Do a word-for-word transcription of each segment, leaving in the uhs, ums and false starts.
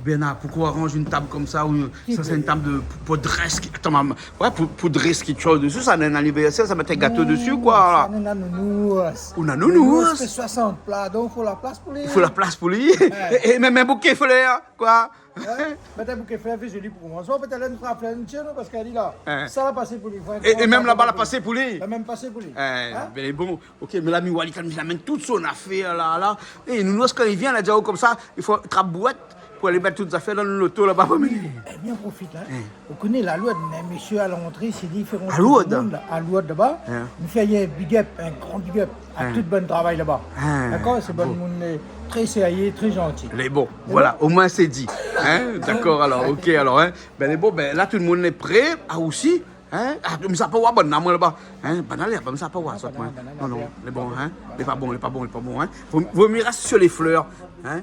Bernard, poukosa ou aranz in tab konmsa, ou, sa sé in tab de, pou, pou drès ki, atann, mam, ouais, pou, pou drès kèk shoz desi, sa, in anivèrsèr, sa mèt in gato desi, koi, la. Non, sa, nou néna nounours. Ou néna nounours. Nounours fé soisant pla, donk fo la plas pou li. I fo la plas pou li. Ouais. É, é mèm in bouké flèr, koi. Hein ? Mèt in bouké flèr, fé zoli pou komansé. Pétèt la nou fé flèr, nou tir, non, parské li la. Hein. Sa la pasé pou li. É, é mèm laba la pasé pou li. La mèm pasé pou li. Hein, hein ? Bin, bon. Ok, mé la, mi oi, li kan, li amenn tout son afèr la, la. É nounours, kan li vien, la di aou konmsa, i fo trap bouèt pou alé mèt tout zafèr dan loto laba pou amenn. Eh bien, profit, hein. Hein. Ou koné, la Lourdes, in mésyé a lantré, sé li i fé rant tout moun la. A Lourdes ? A Lourdes, laba. Hein. Nou fé in big up, in gran big up a tout bann travay laba. Hein. Dakor ? Sé bann moun, euh, trè sérié, trè zanti. Lé bon. Voilà, omoin sé di. Hein ? Dakor, alor, ok, alor, hein. Bin, lé bon, bin, la, tout le moun lé pré, a osi. Hein ? Ah, mi sa pa oir bann la, moin, laba. Hein ? Bann la, mi sa pa oir, sot, moin. Non, non, lé bon, hein ? Lé pa bon, lé pa bon, lé pa bon, hein ? Vo, vo mié rès sur lé flèr, hein ?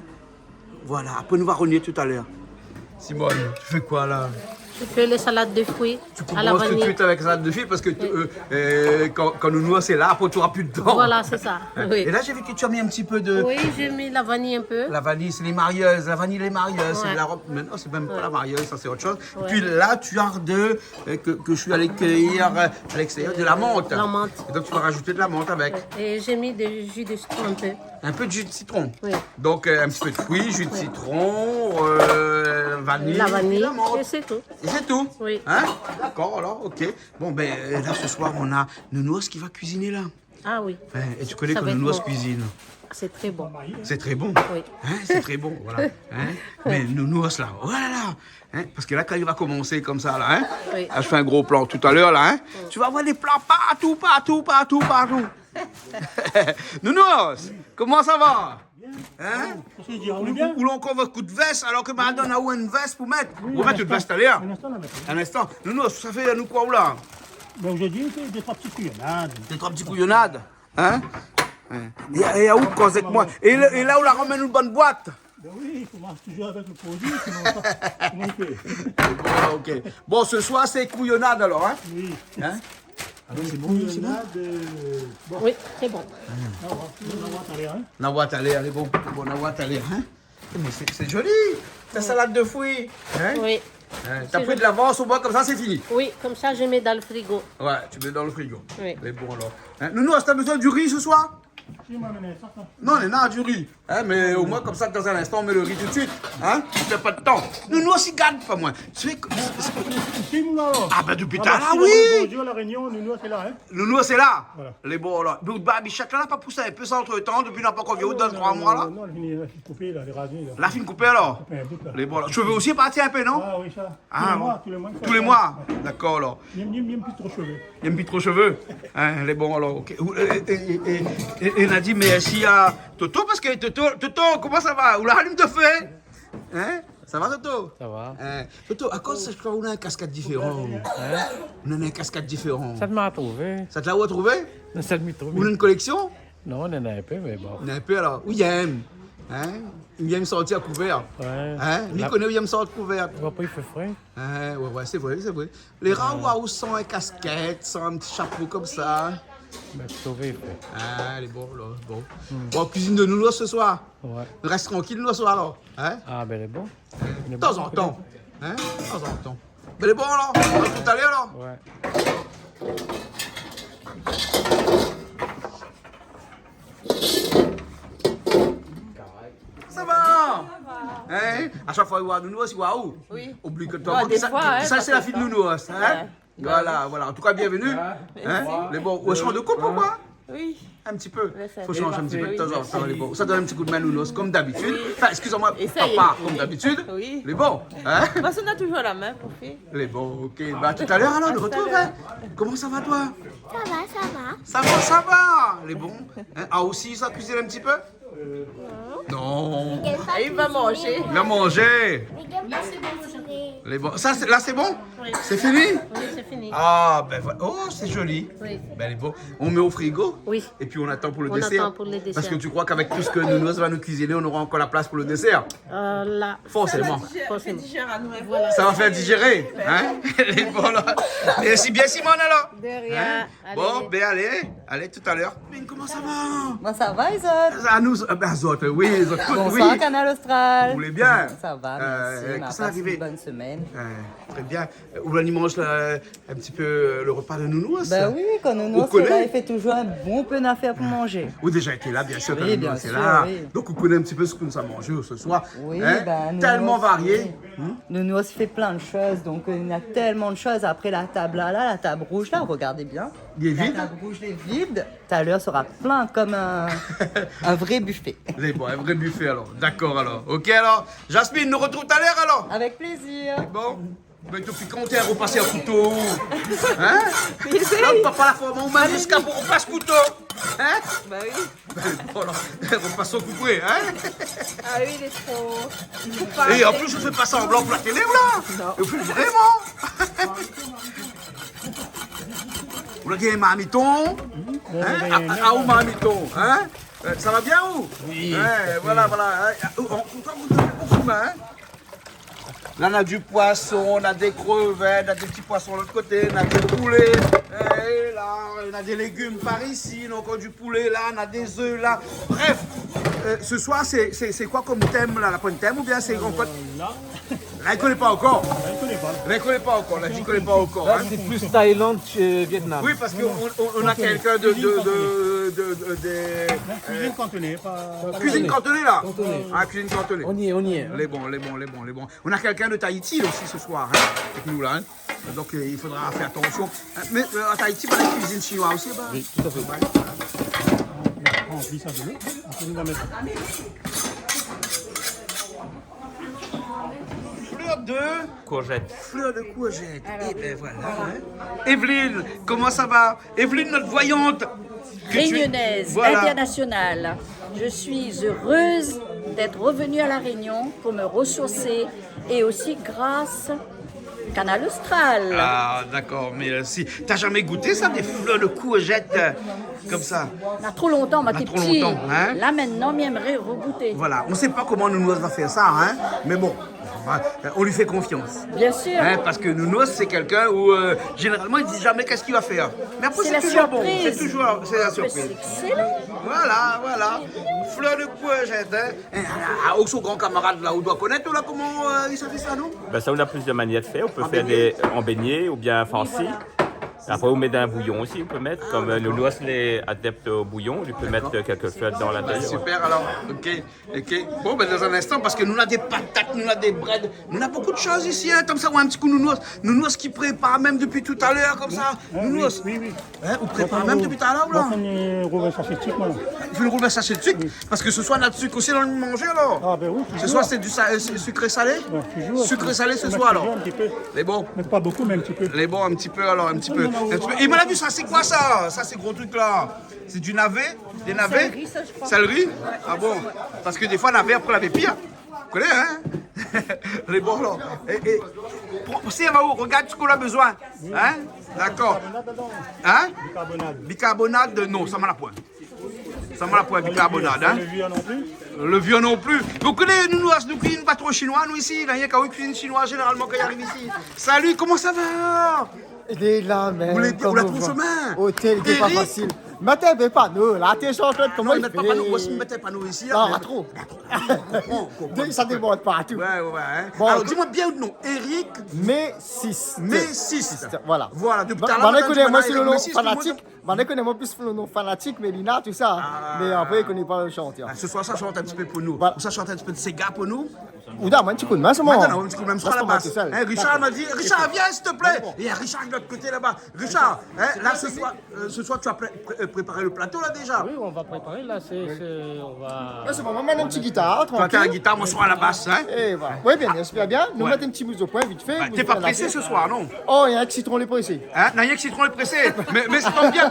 Voilà, apré nou va revnir talèr. Simone, tu fais quoi là ? Je fais les salades de fruits à la vanille. Tu commences tout de suite avec la salade de fruits parce que tu, euh, euh, quand, quand nounours lé la, apré ou nora pi de tan. Voilà, c'est ça. Oui. Et là, j'ai vu que tu as mis un petit peu de... Oui, j'ai mis la vanille un peu. La vanille, c'est les marieuses. La vanille, les marieuses, c'est de la robe. Ouais. Mais non, c'est même pas la marieuse, ça, c'est autre chose. Ouais. Et puis là, tu as de euh, que, que je suis allé cueillir, euh, à l'extérieur, de la menthe. La menthe. Et donc, tu vas rajouter de la menthe avec. Ouais. Et j'ai mis du jus de citron un peu. Un peu de jus de citron. Oui. Donc, euh, un petit peu de fruits, jus de citron, euh, vanille, et puis la menthe. La vanille, et c'est tout. Et c'est tout. Oui. Hein ? D'accord, alors, ok. Bon, ben, euh, là, ce soir, on a Nounours qui va cuisiner, là. Ah oui. Hein, et tu connais que Nounours cuisine. Ça va être bon. C'est très bon. C'est très bon. Oui. Hein, c'est très bon, voilà. Hein ? Mais Nounours, là, oh là là. Hein ? Parce que là, quand il va commencer comme ça, là, hein ? Oui. Ah, je fais un gros plan tout à l'heure, là, hein ? Mm. Tu vas avoir des plats partout, partout, partout, partout. Nounours, comment ça va ? Hein ? Ou, ou, ou la ankor vo kout vès, alor ke madam la ou in vès pou mèt. Oui, in instan. Ou mèt in vès talèr. In instan, la mèt. In instan. Nounours, sa fé anou koi, ou la ? Ben, zordi, sé dé troi ti kouyonad. Dé troi ti kouyonad. Hein ? Hein. É, é aou koz èk moin. É la, é la ou la ramèn in bone boit. Ben oui, i komans touzour avèk le produi, sinon, koman i fé ? Bon, ok. Bon, ce soir, c'est couillonnade alors, hein ? Oui. Hein ? Ah oui, c'est bon, c'est bon. Couillonnade, euh, bon. Oui, c'est bon. Na oir talèr, hein ? Na oir talèr, lé bon. Bon, na oir talèr, hein ? Eh, mais c'est, c'est joli. Ta salade de fruits, hein ? Oui. Hein, t'as pris de l'avance, au moins, comme ça, c'est fini. Oui, comme ça, je mets dans le frigo. Ouais, tu mets dans le frigo. Oui. Lé bon, alors. Hein ? Nounours, t'as besoin du riz ce soir ? Si, moin, mé sa, sa. Non, néna du riz. Hein, mais au moins, comme ça, dans un instant, on met le riz tout de suite. Hein ? On perd pas de temps. Nounours i gard pa moin. Tu sais que, c'est, c'est... Si, moin, la. Ah, ben, dopi talèr la, oui. Bonjour, La Réunion, Nounours lé la, hein. Nounours lé la. Voilà. Lé bon, la. Donk, barbichèt la, la pa pous in pé sa antretan, dopi la pa ankor vni, dan troi moi, la ? Non, non, non, la fine koupé, la, lé razé, la. La fine koupé, alor ? Koupé in bout, la. Lé bon, la. Chové osi i parti in pé, non ? Ah oui, sa. Ah, tou lé moi, tou lé moi. Tou lé moi. Dakor, alor. Ni, ni, ni pi tro shové. Ni pi tro shové. Hein, lé bon, alor, ok. Ou, é, é, é, na di mèrsi a Toto, parske Toto, Toto, koman sa va ? Ou la alim do fé ? Hein ? Sa va, Toto ? Sa va. Hein, Toto, akoz sa, mi kroi ou na in kaskèt diféran. Hein ? Ou na in kaskèt diféran. Sa té ma trouvé. Sa té la ou la trouvé ? Non, sa té mi trouvé. Ou na in kolèksion ? Non, néna in pé, mé bon. Néna in pé, alor. Ou i èm ? Hein ? Ou i èm sorti a kouvèr ? Ouais. Hein ? Mi koné ou i èm sorti kouvèr. Apré, i fé fré. Hein, ouais, ouais, sé vré, sé vré. Lé rar oir aou san in kaskèt, san in ti shapo konmsa. Mé sové, frèr. Ah, lé bon, la, bon. Hmm. Bon, kuizine de Nounours se soir. Ouais. Rès trankil, nou, se soir, alor. Hein ? Ah, ben, lé bon. Hein ? Lé bon. Tazantan. Hein ? Tazantan. Ben, lé bon, alor. A tout à l'heure, alor. Ouais. Sa va ? Sa va. Hein ? A shak foi, i oi Nounours, i oi aou. Oui. Oubli ke... Bon, défoi, hein, sa, sé la fiy de Nounours, hein ? Ouais. Voilà, voilà. En tout cas, bienvenue. Hein ? Merci. Lé bon, ou shanj de koup ou koi ? Oui. Un petit peu. Ouais, sa... Fo shanj in ti pé de tanzantan, lé bon. Sa i done in ti kou d'min, Nounours, konm d'abitid. Oui. Enfin, excusez-moi, papa, konm d'abitid. Oui. Lé bon, hein ? Parske nou na touzour la min pou fé. Lé bon, ok. Bah, tout à l'heure, alors, nou retrouve, hein. Koman sa va, toi ? Sa va, sa va. Sa va, sa va. Lé bon. Hein ? Ah, osi, sa kuizine in ti pé ? Non. Non. I èm pa kuiziné. I va manzé. I va manzé. I èm pa kuiziné. Lé bon. Sa, sé, la, sé bon ? C'est fini ? Oui, c'est fini. Ah, ben voilà. Oh, c'est joli. Oui. Ben, elle est beau. On met au frigo ? Oui. Et puis on attend pour le dessert. On attend pour le dessert. Parce que tu crois qu'avec tout ce que Nounours va nous cuisiner, on aura encore la place pour le dessert ? Euh, là. Forcément. Ça va digérer, ça va digérer à nous, hein. Voilà. Ça va faire digérer, hein ? Les voilà. Merci bien, Simone, alors. De rien. Hein ? Allez. Bon, ben allez, allez, tout à l'heure. Mais comment ça va ? Bon, ça va, les autres ? Ah, nous, euh, ben, les autres, oui, les autres, oui. Bonsoir, Kanal Austral. Vous allez bien ? Ça va, merci. Euh, on a passé une bonne semaine. Euh, très bien. Euh, ou la dimansh, la, un petit peu, euh, le repas de Nounours. Ben oui, kan Nounours lé la, i fé toujour in bonpé nafèr pou manzé. Ou la déza été la, bien sûr, kan Nounours lé la. Oui, bien sûr, oui. Donk, ou koné in ti pé sak nou sa manzé se soir. Oui, hein ? Ben, tellement varié. Nounours, oui. Hmm ? Nounours i fé plin de shoz, donk, euh, néna tèlman de shoz. Apré la tab la, la, la tab rouj la, regardez bien. Lé vid. La tab rouj lé vid. Talèr sera plin konm in, in vré bifé. Lé bon, in vré bifé alor. Dakor alor. Ok alor. Jasmine, nou retrouv talèr alor. Avec plaisir. Bon. Mé topi, kan ou té repasé a kouto, hein ? Mé sé... Non, papa la fé, ou mèm ziska pou repas kouto, hein ? Bah oui. Voilà, repas kouto, hein ? Ah oui, il est trop... É an plis, ou fé pa sanblan pou la télé, ou la ? Non. Ou fé vréman. Ou la gingn marmiton, hein ? Ah, ah, ah, ou marmiton, hein ? Euh, ça va bien, ou ? Oui. Ouais, voilà, voilà, hein. Ou, ou, ou, ou, ou, hein ? La, na du poisson, na dé krevèt, na dé ti poisson lot koté, na dé poulé. É la, na dé légim par isi, na ankor du poulé la, na dé zèf la. Bref, euh, ce soir, c'est, c'est, c'est quoi comme thème la ? La poin tèm oubien sé ankor... Euh, la. La, i koné pa ankor. La, i koné pa. La, i koné pa ankor. La, i koné pa ankor, hein. Là, c'est plus Thaïlande que Vietnam. Oui, parce que on, on, on a quelqu'un de, de, de, de, de, de, euh, cuisine cantonais, pas... Cuisine cantonais, là. Cantonais. Ah, cuisine cantonais. On y est, on y est, hein. Lé bon, lé bon, lé bon, lé bon. On a quelqu'un de Tahiti aussi ce soir, hein, avec nous, là, hein. Donc, euh, il faudra faire attention. Euh, mais, euh, à Tahiti, bah, la cuisine chinoise aussi, bah. Oui, tout à fait. Ouais. On remplit ça de l'eau. Après, on va mettre fleur de... Courgette. Fleur de courgette. Eh ben voilà, hein. Evelyne, comment ça va ? Evelyne, notre voyante. Que tu es... Réunionnaise, voilà, internationale. Je suis heureuse d'être revenue à La Réunion pour me ressourcer et aussi grâce Kanal Austral. Ah, d'accord, merci. T'as jamais goûté ça, des fleurs de courgette, euh, comme ça ? Na tro lontan, moin té pti. Na tro lontan, hein ? La, mintnan, mi èmré regouté. Voilà, on sait pas comment Nounours va faire ça, hein ? Mais bon, on va, euh, on lui fait confiance. Bien sûr. Hein, parce que Nounours, c'est quelqu'un où, euh, généralement, il dit jamais qu'est-ce qu'il va faire. Mais après, c'est toujours bon. C'est la surprise. C'est toujours, c'est la surprise. Après, c'est excellent. Voilà, voilà. Fleur de courgette, hein. Eh, ah, ah, ou son gran kamarad la, ou doi konèt, ou la, koman, euh, i sa fé sa, non ? Ben, ça, on a plusieurs manières de faire. On peut faire des, en beignet ou bien farci. Oui, voilà. Après, on met dans un bouillon aussi, on peut mettre. Ah, d'accord. Comme, euh, Nounours, il est adepte au bouillon, on peut mettre, euh, quelques fleurs dans l'intérieur. D'accord. Ben, super, alors. Ok, ok. Bon, ben, dans un instant, parce que nou na des patates, nou na des brèdes, nou na beaucoup de choses ici, hein, comme ça, ou in ti kou Nounours. Nounours ki prépar mèm depuis tout à l'heure, comme ça. Oui, oui, oui. Nounours. Hein, ou prépar mèm depuis tout à l'heure, ou la ? Moin, mi fé in roulé sashé de sik, moin, la. Ou fé in roulé sashé de sik ? Oui. Parce que ce soir, na de sik aussi dan le manzé, alors. Ah, ben oui, toujours. Ce soir, c'est du sa-, euh, c'est sucré-salé ? Ouais, toujours. Sucré-salé ce soir, alors. On met toujours un petit peu. Lé bon. Mais pas beaucoup, mais un petit peu. Lé bon, un petit peu, alors, un petit peu. Un petit peu. Et moin la vu sa, c'est quoi ça ? Ça, c'est gros truc, là. C'est du navet ? Des navets ? Céleri, ça, je crois. Céleri ? Ah bon ? Parce que des fois, navet, après, navet pire. Ou koné, hein ? Lé bon, la. É, é, pou, pou, si, va ou, regard sak ou la bezoin. Hein ? D'accord. Bicarbonate dedan. Hein ? Bicarbonate. Bicarbonate, non, sa moin la poin. Sa moin la poin, bicarbonate, hein ? Le viande non plus. Le viande non plus. Ou koné, nou, nou, nou, nou, nou, pa tro chinois, nou, isi. Na rienk aou i kuizine chinois, généralement, kan i ariv isi. Salut, comment ça va ? Lé la, mèm, ou la trouv shomin ? Hôtel, lé pa fasil. Mèt in pé panou, la, té shant, koman i fé ? Ah non, mèt pa panou, moin osi, mèt panou isi, la, mé... Non, tro. Sa débord partou. Ouais, ouais, ouais, hein. Bon, alors, dis-moi bien le nom. Eric Mésiste. Mésiste. Voilà. Voilà, depuis tout à l'heure, on a du mal à... Mésiste, tout le monde... Banna i koné amoin plis lo non fanatik. Banna i koné amoin plis lo non fanatik, Mélina, tout sa. Ah. Mé apré, i koné pa lo shantèr. Ah, ce soir, sa shant in ti pé pou nou. Voilà. Ou sa shant in ti pé de séga pou nou. Ou donn amoin in ti kou d'min, solman. Donn amoin in ti kou d'min, mi sra a la bas. Rès pa moin tousèl. Hein, Richard la di, Richard, viens, s'il te plaît. Bon, bon. Il y a Richard de l'autre côté là-bas. Richard, hein, là, ce soir, euh, ce soir, tu as pré-, pré-, euh, préparé le plateau, là, déjà. Oui, on va préparer, là, c'est, c'est, on va... Là, c'est bon, moin la amenn in ti gitar, trankil. Toi, t'as la guitare, moin sra a la bas, hein. É voilà. Oui, bien, j'espère bien. Nou mèt in ti miz o poin vit fé. Bah, t'es pas pressé ce soir, non ? Oh, néna in sitron lé présé. Hein ? Non, néna in sitron lé présé. Mais, mais ça tombe bien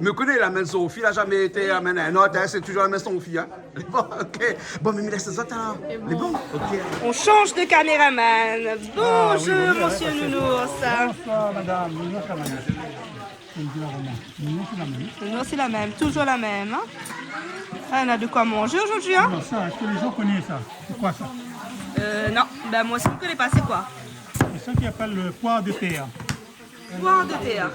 Mi koné la min Sophie la zamé été la min in not, in, sé toujour la min Sophie, in. Bon, OK. Bon, mé mi lès azot alor. Lé bon. OK. On change de caméraman. Ah, oui, bonjour, Monsieur Nounours. Bonsoir, madame. Bonjour, madame. Nounours, sé la min. Nounours, sé la min. Toujour la min, in. Ah, on a de quoi manger aujourd'hui, hein ? Non, sa, èske lé zan i koné sa ? Sé koi sa ? Euh, non. Ben, moi aussi, je ne connais pas. C'est quoi ? Sé sa i apèl le poire de terre. Poire de terre.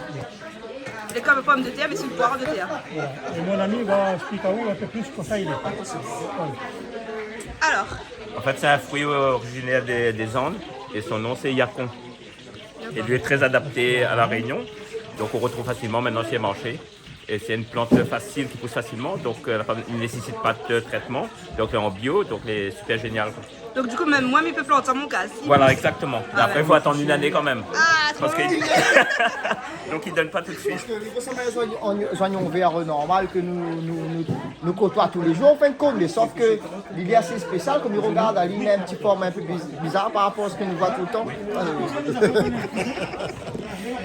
Lé konm pomdetèr, mé sé in poire de terre. Voilà. É mon ami va èksplik aou in pé plis kosa i lé. Voilà. Alors. En fait, c'est un fruit originaire des, des Andes et son nom, c'est yacon. Et lui est très adapté à La Réunion. Donc, on retrouve facilement maintenant sur les marchés. Et c'est une plante facile qui pousse facilement, donc, euh, elle ne nécessite pas de traitement. Donc, en bio, donc, c'est super génial, quoi. Donc, du coup, même moi, mi pé plant sa dan mon kaz. Voilà, exactement. Ah ouais. Après, il faut attendre une année quand même. Ah, trop bien. Parce que, donc, il donne pas tout de suite. Parske li rosanm in zoignon, in zoignon vèr normal ke nou, nou, nou, nou kotoi tou lé zour, an fin de kont, mé sof ke li lé asé spésial, konm i rogard ali, li na in ti form in pé biz-, bizar par rapor a sak nou voi toultan.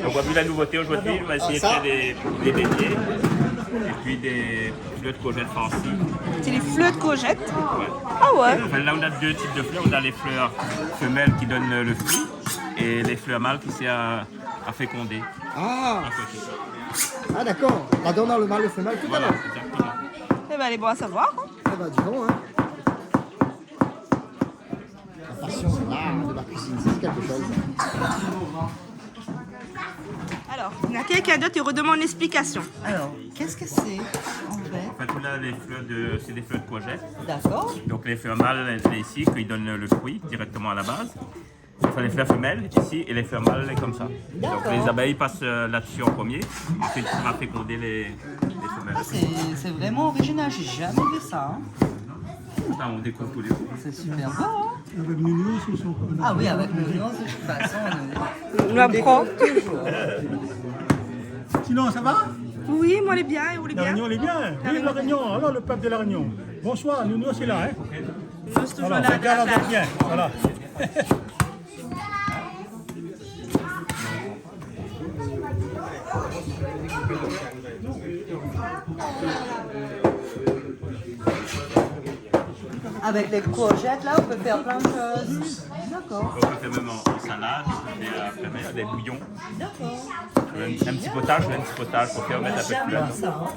Donc, on a vu la nouveauté aujourd'hui, on va essayer de faire des, des beignets et puis des fleurs de courgettes farcies. C'est les fleurs de courgettes ? Ouais. Ah ouais. Enfin, là, on a deux types de fleurs. On a les fleurs femelles qui donnent le fruit et les fleurs mâles qui servent à, à féconder. Ah. À côté. Ah, d'accord. La donn le mal, le femelle, tout à l'heure. Voilà, exactement. Eh ben, lé bon à savoir, hein. Eh ben, dis donc, hein. La passion, l'art de la cuisine, c'est quelque chose. Alors, néna kèlkin d'ot i rodomann lèksplikasyon. Alors, qu'est-ce que c'est, en fait ? En fait, là, les fleurs de, c'est des fleurs de courgette. D'accord. Donc, les fleurs mâles, c'est ici, qui donnent le fruit directement à la base. Enfin, les fleurs femelles, ici, et les fleurs mâles, comme ça. D'accord. Donc, les abeilles passent, euh, là-dessus en premier. Ensuite, ça va féconder les, les femelles. Ah, c'est, c'est vraiment original, j'ai jamais vu ça, hein. Ça, on découvre tous les jours. C'est super beau, hein ? Avec Nounours, ils sont... Ah oui, avec Nounours, de toute façon, on est... Nou aprann. Sinon, ça va ? Oui, moin lé bien, é ou lé bien ? La Réunion, lé bien. La Réunion. Oui, La Réunion. Alors, le peuple de La Réunion. Bonsoir, Nounours lé la, hein ? Nounours, toujour la, la, la. Voilà, rogard la bien, voilà. Avec les courgettes, là, on peut faire plein de choses. D'accord. On peut faire même en, en salade, on peut faire, euh, même des bouillons. D'accord. Un, un petit potage, un petit potage pour faire mettre un peu de fleur. Génial, ça, hein.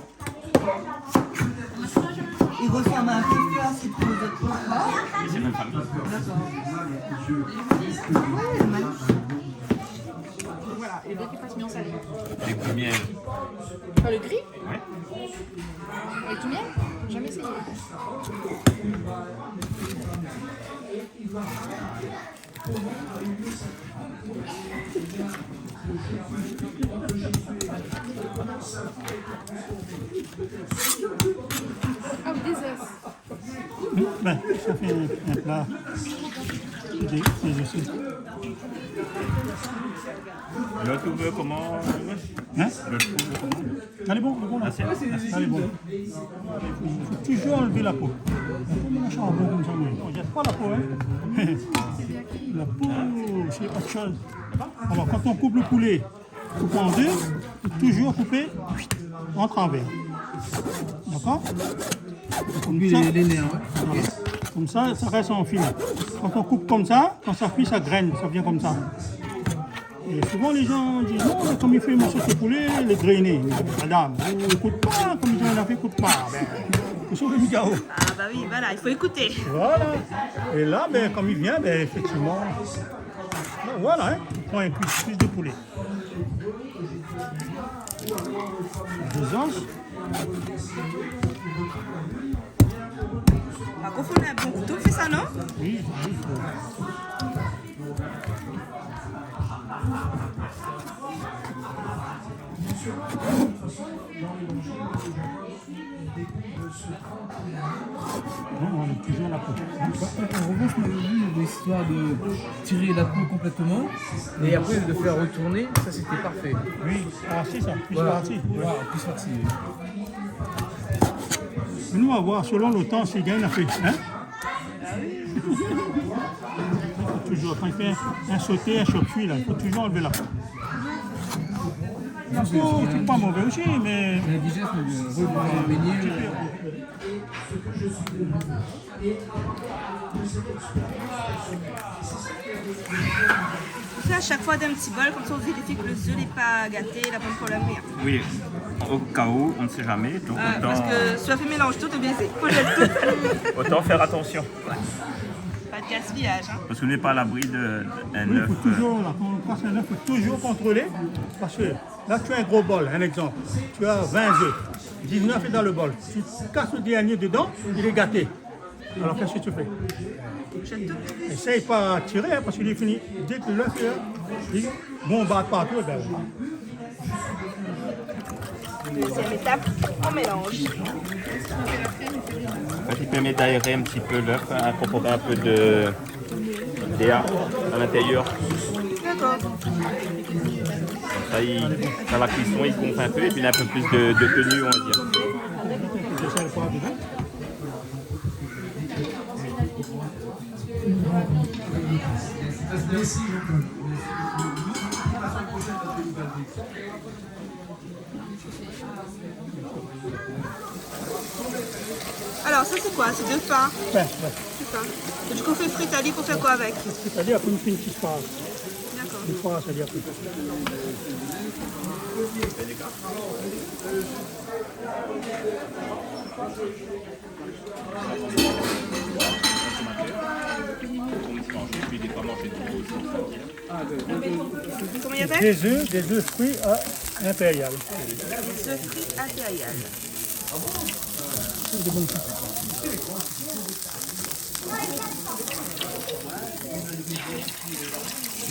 Il ressemble un peu à ce que vous êtes là. Oui, c'est même famille. D'accord. Ouais, le magnifique. Voilà, et avec les pâtes miel salé. Avec du miel. Pas le gris ? Ouais. Avec du miel ? Jamais essayé. Ah, des os. Ben, ça fait un, un plat de, de, de... L'ot, ou vé koman ? Hein ? L'ot, ou vé koman ? Alé, bon, bon, bon. Ah, c'est... Alé, bon. Fo toujour anlèv la po. Fo pa manz sharbon konmsa, mé. On jette pas la peau, hein. La po, sé ot shoz. Alors, quand on coupe le poulet, koup an dé, toujour koupé an travèr. D'accord ? Konmsa, les, les nerfs, ouais. Voilà. Konmsa, sa i rès an filet. Kan ou koup konmsa, kan sa i kui, sa i grène, sa i vien konmsa. É É souvan, lé jan i di, non, mé kom i fé mon sos poulé, lé grené. Madam, ou ékout pa, kom i di, la fé ékout pa. Bin, ou sov lo migao. Ah bah oui, voilà, il faut écouter. Voilà. É la, bin, kom i vien, bin, éfèktivman, voilà, hein, i pran in kuis, kuis de poulé. Dé zansh. Par kont, fo in bon kouto pou fé sa, non ? Oui, oui, fo. Non, on est toujours là pour... En revanche, on avait vu l'histoire de tirer la poule complètement et après de faire retourner, ça c'était parfait. Oui, ah, c'est ça, plus parti. Voilà, plus parti, oui. Mé nou va voir, selon lo tan, si i gingn la fé, hein ? Toujours, kan i fé in, in soté, in shop kui, la, i fo toujours anlèv la po. La po, sé pa mové osi, mé... La digeste, le, le, le, le, On fait à chaque fois d'un petit bol, comme ça on vérifie que le zeu n'est pas gâté, la pomme pour la mouille. Oui, au cas où, on ne sait jamais. Donc, euh, autant, parce que si tu fais mélange tout, t'es biaisé. Faut le tout. Autant faire attention. Pas de gaspillage, hein. Parce qu'on n'est pas à l'abri de, d'un œuf, euh. Oui, il faut toujours, là, quand on casse un œuf, faut toujours contrôler. Parce que là, tu as un gros bol, un exemple. Tu as vingt œufs. Dix-neuf est dans le bol. Tu casses le dernier dedans, il est gâté. Alors, qu'est-ce que tu fais ? Essaye pas tirer, hein, parce qu'il est fini. Dès que l'œuf est là, il bombarde partout, ben voilà. Deuxième étape, on mélange. En fait, il permet d'aérer un petit peu l'œuf, hein, incorporer un peu de, d'air à l'intérieur. D'accord. Comme ça, il, dans la cuisson, il gonfle un peu et puis il a un peu plus de, de tenue, on va dire. Alors, ça, c'est quoi ? C'est de pain ? Pain, ouais. C'est ça. Et du coup, on fait frit ali pour faire quoi avec ? Frit ali, après, on fait une petite farce. D'accord. Une farce, c'est-à-dire que... Comment il appelle ? Des œufs, des œufs frits à impérial. Des œufs frits impérial.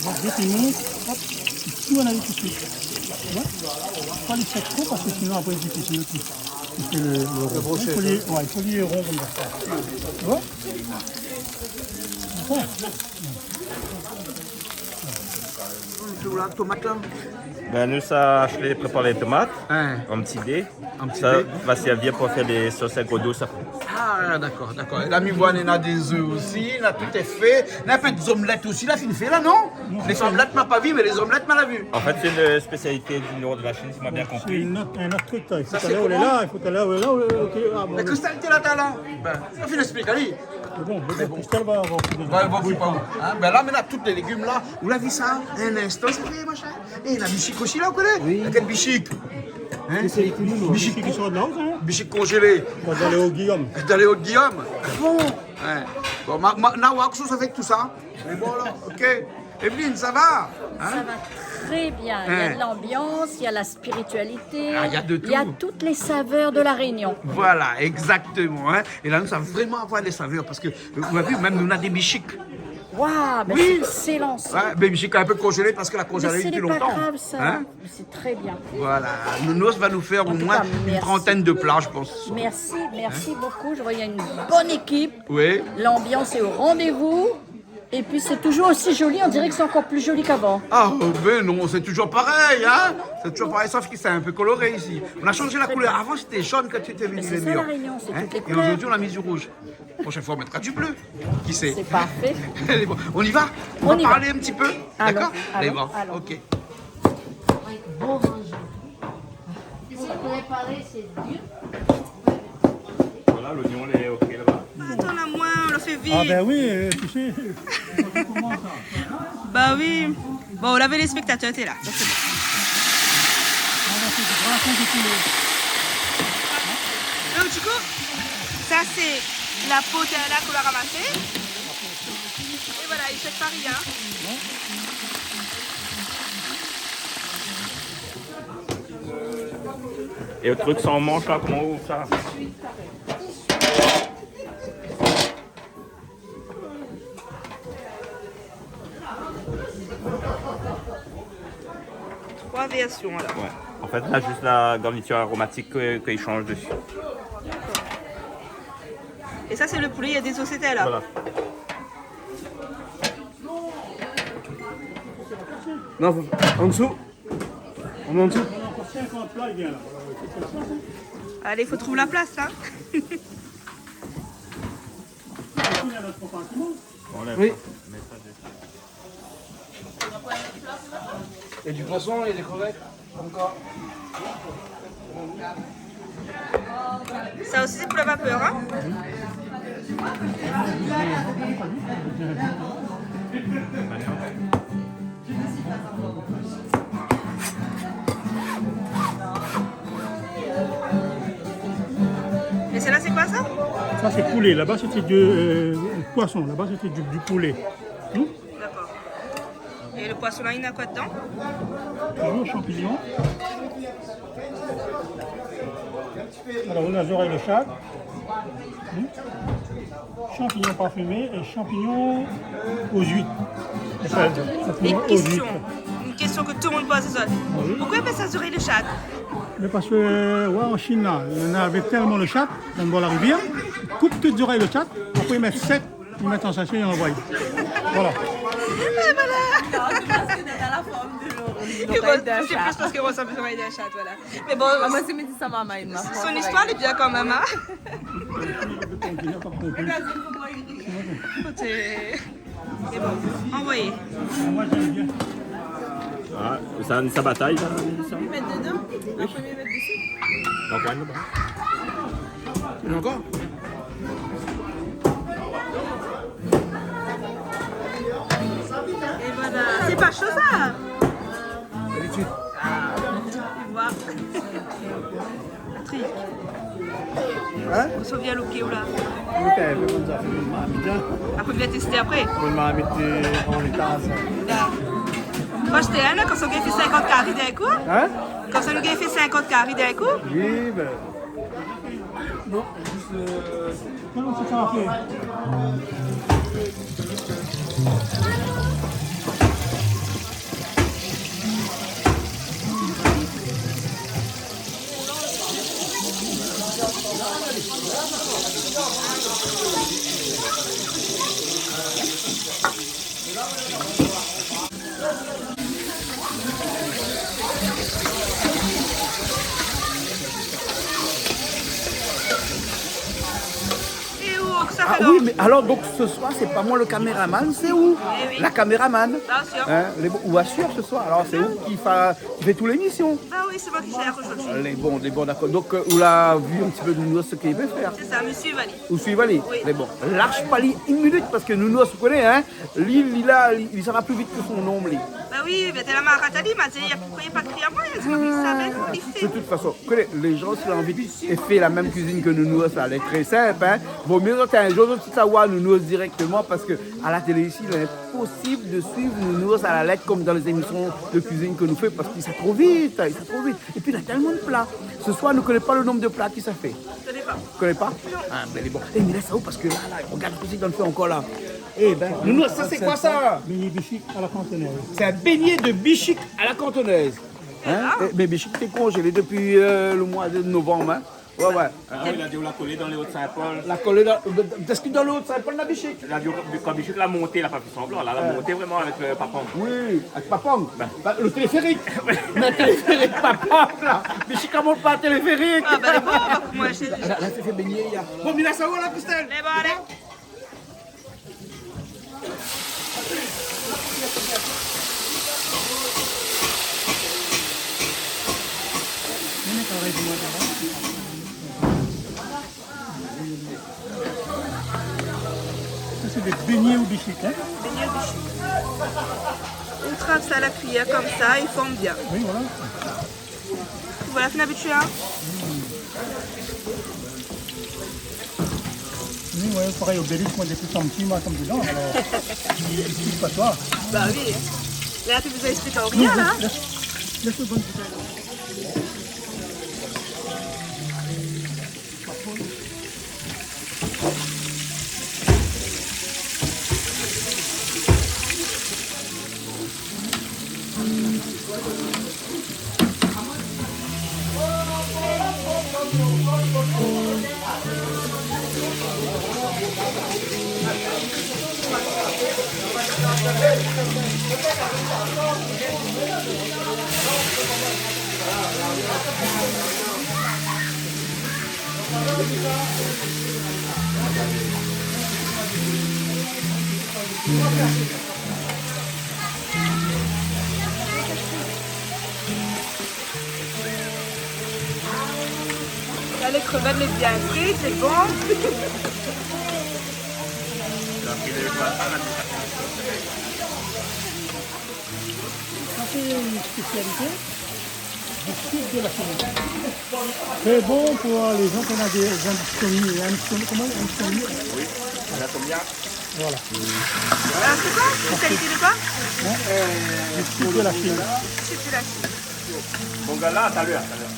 Bon, dès qu'il monte, hop, tout en arrière tout de suite. Tu vois ? Pas les secs trop parce que sinon après c'est difficile aussi. Parce que le, le rond, il faut les, ouais, il faut les ronds comme ça. Tu vois ? Bon. Ou la tomat la ? Bin, nou sa, Ashley prépar lé tomat, in ti dé. In ti dé. Sa va sèrvi pou fé lé sos in gro dous apré. Ah, dakor, dakor. É la, mi voi néna dé zeu osi, néna tout lé fé. Néna in pé dé zomlèt osi, la fine fé la, non ? Lé zomlèt, ma pa vi, mé lé zomlèt, ma la vi. An fèt, sé in spésialité di nor de la Chine, si ma bien konpri. Sé in ot, in ot truk, sa. I fo alé la, i fo alé la, ok, ah, bon. Mé Christelle té la talèr. Bin, sa fine ésplik ali. Mé bon, mé bon. Christelle va, va okiper de sa. Va, va okiper pa ou. In, bin la, mi na tout lé légim la. Ou la vi sa, in instan, sa fé machin. É la bishik osi la, ou koné ? Oui. Kèl bishik ? In ? Bishik ki sort la-o, in ? Bishik konzélé. Dann lé Hautes-Garonne. Dann lé Hautes-Garonne. Bon. In. Bon, ma, ma, na oir kosa ou sa fé avèk tout sa. Mé bon, alor, ok. Evelyne, sa va ? In ? Ça va très bien. Il y a de l'ambiance, il y a la spiritualité, il y a toutes les saveurs de La Réunion. Ah, néna tout. Voilà, exactement, in. É la, nou sa vréman avoir lé savèr parske, euh, ou la vi, mèm nou na dé bishik. Waouh, ben c'est excellent, ça. Oui. Ouais, mé bishik in pé konzélé parske la konzélé dopi lontan. Mé sé pa grav, sa. In ? Mé sé tré bien. Voilà. Nounours va nou fé omoin in trantèn de pla, mi pans, se soir. En tout cas, merci. Merci, merci beaucoup. Je vois, il y a une bonne équipe. Oui. L'ambiance est au rendez-vous. Et puis, c'est toujours aussi joli. On dirait que c'est encore plus joli qu'avant. Ah, euh, ben non, c'est toujours pareil, hein ? C'est toujours pareil, sauf que c'est un peu coloré ici. On a changé la couleur. Avant, c'était jaune quand tu étais venu, les murs. Mais c'est ça, La Réunion, c'est toutes les couleurs. Hein ? Et aujourd'hui, on a mis du rouge. Prochaine fois, on mettra du bleu. Qui sait ? C'est parfait. Allez, bon, on y va ? On y va. On va parler un petit peu. Allons, allons, allons. D'accord ? Allez, bon, ok. Bon manger. Ici, préparer, c'est dur. Voilà, l'oignon, il est ok là-bas. Atann amoin, lo Fé vit. Ah ben oui, euh, tu sais. Bah oui. Bon, la, lé spektatèr té la. Donk sé bon. Donk, du kou, sa sé la po la k'ou la ramasé. É voilà, i fé pa rien. É lo truk san mansh la, koman ou sa ? Troi vèrsion, alor. Ouais. An fèt, la, zis la garnitir aromatik ke, ke i shanj dési. Dakor. É sa, sé lo poulé, na dé zos dédan la. Voilà. Non, fo, an dsou. An dsou. Alé, fo trouv la plas, la. Oui. É du poisson, na dé krevèt ankor. Sa osi, sé pou la vapèr, in ? É sèt-la, sé koi sa ? Sa, sé poulé. Laba, sété du, euh, poisson. Laba, sété du, du poulé. Hmm ? Dakor. É lo poisson la, néna koi dedan ? Toujour shanpignon. Alor, ou na zorèy de shat. Hmm ? Shanpignon parfimé é shanpignon o zuit. Enfin, shanpignon o zuit. Une question, une question que tout le monde pose aux autres. Oui. Pourquoi i apèl sa zorèy de shat ? Mé parske, euh, ouais, an Shine, la, néna tèlman de shat, dann bor la rivièr, i koup tout zorèy de shat, apré i mèt sèk, i mèt an sashé, i anvoy. Voilà. Et voilà. Non, c'est parce que t'as la forme de l'o-, l'oreille d'un chat. C'est plus parce que moi, ça me fait l'oreille d'un chat, voilà. Mais bon, ah, moi, c'est, mais c'est ça, maman, il m'a son histoire, elle est bien quand même, hein. Écoutez, c'est bon, envoyez. Ah, sa, sa batay, sa, sa. Mettre dedans, oui. Après, mettre dessus. Donc, ouais, non, bah. Ankor ? É voilà. Sé pa sho, sa ? D'abitid. Ah, tu vois. Patrick. Hein ? Ou sovien lo ké ou la ? Ou té, mé bon, sa fé in marmit, hein. Apré, ou vien tèsté apré. In marmit, euh, an léta, sa. Da. Moin, té, hein, kan sa, nou gingn fé sinkant kari d'in kou. Hein ? Kan sa, nou gingn fé sinkant kari d'in kou. Oui, ben, non, zis, euh, non, non, sé pa fé. É ou, kosa i fé la ? Ah oui, mé alor, donk, se soir, sé pa moin le kaméraman, sé ou ? Eh oui. La kaméraman. Bien sûr. Hein, lé bo-, ou asir se soir. Alor, sé ou ki fa, ki fé tout lémision. Bah oui, c'est moi qui gère aujourd'hui. Lé bon, lé bon, dakor. Donk, euh, ou la vi in ti pé Nounours, sak i pé fé. C'est ça, me suivez, allez. Ou suiv ali ? Oui. Mé bon, larg pa li in minit, parske Nounours, ou koné, hein, li, li la, li, li sava pli vit ke son nonm, li. Bah oui, mé té la marat ali, ma di, na poukoi i pa kri amoin, sé pa konmsa, ben, non, li fé. De tout fason, ou koné, lé jan, si la anvi fé la mèm kuizine ke Nounours, sa lé tré sinp, hein. Vo mié zot, in zour, zot i sava Nounours dirèkteman, parske a la télé isi, lé inposib de suiv Nounours a la lèt, konm dan lé zémision de kuizine ke nou fé, parske i sava tro vit, i sava tro vit. Épi, na tèlman de pla. Se soir, nou koné pa le nonb de pla ki sa fé. Koné pa. Koné pa ? Non. Ah, ben, lé bon. Eh, mé la, sa ou, parske la, la, regard kosa i fé ankor la. Eh ben, Nounours, sa, sé koi sa ? Bégné bishik a la kantonèz. Sé in bégné de bishik a la kantonèz. Hein ? Ah. Eh, mé bishik té konzélé dopi, euh, le moi de novanm, hein. Ouais, ouais. Ah oui, la di ou la kolé dan lé O de Sin-Pol. La kolé dan, parske dan lé O de Sin-Pol, na bishik. La di ou, kan bishik la monté, la pa sanblan, la, la monté vréman avèk, euh, Papang. Oui, avèk Papang. Ben. Ba, le téléférik. Le téléférik Papang, la. Bishik la mont pa téléférik. Ah, ben, lé bon, ba, pou moin, sé... La, la, la, sa i fé bégné, ya. Bon, mé la, sa va, la, Christelle ? Lé bon, alé. Bichik, hein ? Beignets bichik. Ou trap sa la kuiyèr konmsa, i form bien. Oui, voilà. Voilà, fine abitié, hein ? Oui, ouais, parèy Obélix, moin, dopi tan pti, moin, konm dedan, alor, i, i trish pa, toi. Bah oui. La, pi bezoin ésplik aou rien, la. Lès, lès, lès le bon boutèy, la. Sa, lé krevèt lé bien fri, lé bon. Sa, sé in spésialité du sud de la Chine. Sé bon pou lé jan ki na dé, dé insomnies, insomnies, koman, insomnie ? Oui, l'insomnie. Voilà. Euh, c'est quoi ? Spécialité de quoi ? Hein ? Du sud de la Chine. Sud de la Chine. Bangala, talèr, talèr.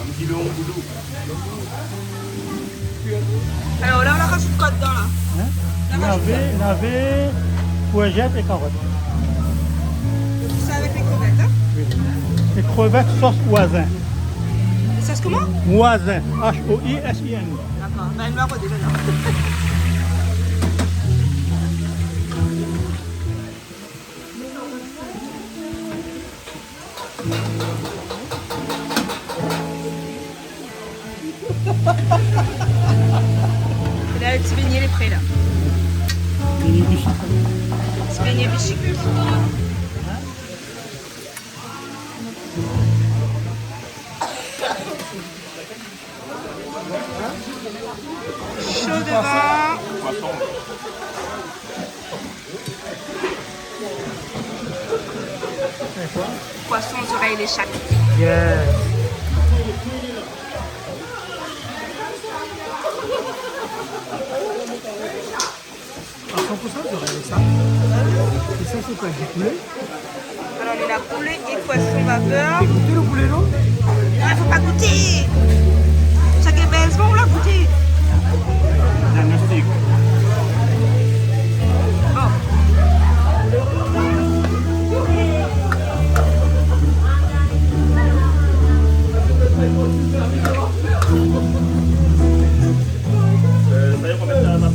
Un petit lion boulou. Alors là, on a rajouté quoi dedans, là ? Hein ? On a rajouté quoi ? Navé, navé, courgette et carotte. Tout ça avec les crevettes, hein ? Oui. Les crevettes sauce hoisin. Les sauces comment ? Hoisin. H O I S I N. D'accord. Ben, elle me l'a redit, j'adore. Là, le petit beignet, il est prêt, là. Beignet bichik. Petit beignet bichik. Chaud devant. Poisson aux oreilles, les chats. Yeah. À cent pour cent, j'aurais aimé ça. Et ça, c'est quoi, du poulet ? Alors, on a poulet et poisson vapeur. T'as goûté le poulet, non ? Ah, faut pas goûter. Chaque événement, on l'a goûté. Diagnostic. Bon. Euh, ça y est, on va mettre la marque.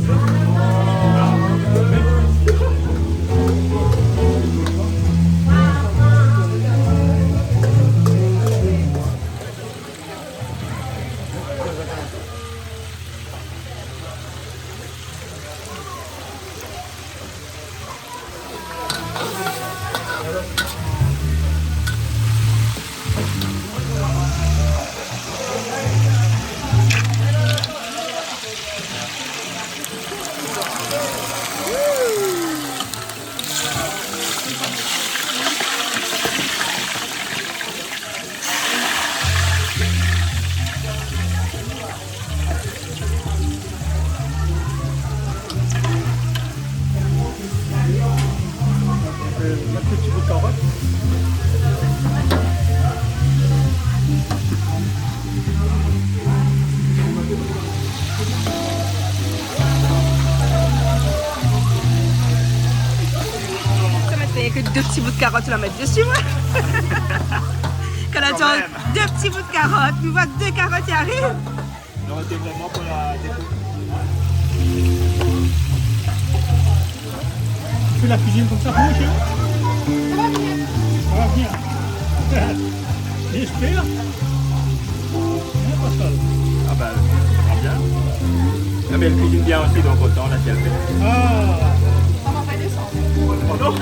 Euh, un petit bout de carotte. Sa mèt ke dé ti bout karot la mèt dési, moin. Kan la di dé ti bout karot, nou voi dé karot i ariv. Non, sé vréman pou la déko. Tu fais la cuisine comme ça pour nous, chérie ? Ça va bien. Ça va bien. J'espère. Hein, Pascal ? Ah ben, ça va bien. Ah, mais elle cuisine bien aussi, donc autant la si elle fait. Ah. Ça va pas descendre. Oh non.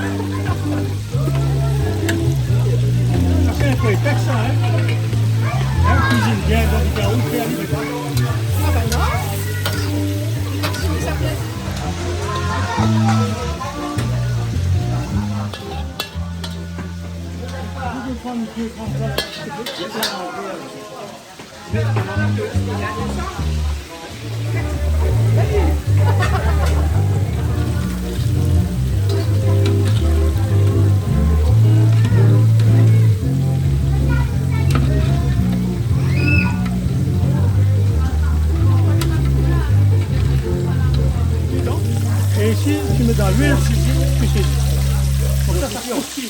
Sa sé in prétèks, sa, hein ? Èl i kuizine bien, donk i fé in roul fé ali, mé pa. Ah ben non. Et ici, tu mets dans l'huile, tu sais. Comme ça, ça croustille.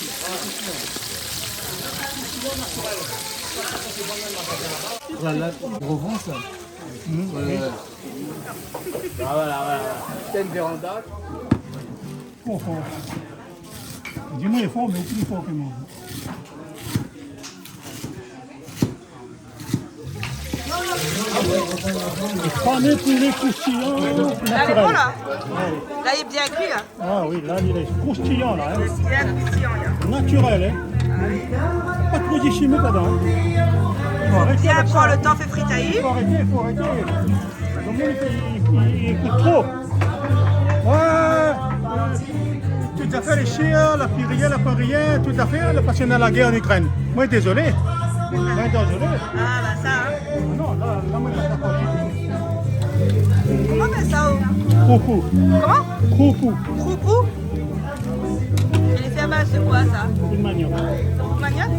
Voilà, gros vent, ça. Mhm. Voilà, voilà. Voilà, voilà, voilà. T'aimes véranda ? Fort, fort. Dis-moi, il est fort, mais il est plus fort que moi. Fameux poulet croustillant naturel. Là, il est bon, là. Ouais. Là, il est bien cuit, là. Ah oui, là, il est croustillant, là, hein. Il est bien croustillant, là. Naturel, hein. Ah oui. Pas de produits chimiques là-dedans, hein. Faut arrêter avec ça. Bien prendre le temps, fait fritailler. Faut arrêter, faut arrêter. Le monde, il, il, il écoute trop. Ouais. Tout à fait, les chiens, la pirière, la parière, tout à fait, le patient dans la guerre en Ukraine. Moi, désolé. Moi, désolé. Ah, bah ça, hein. Non, là, là, moi, je comprends pas. Comment on appelle ça, oh ? Croupou. Comment ? Croupou. Croupou ? Il est fait à base de quoi, ça ? De manioc. De manioc ?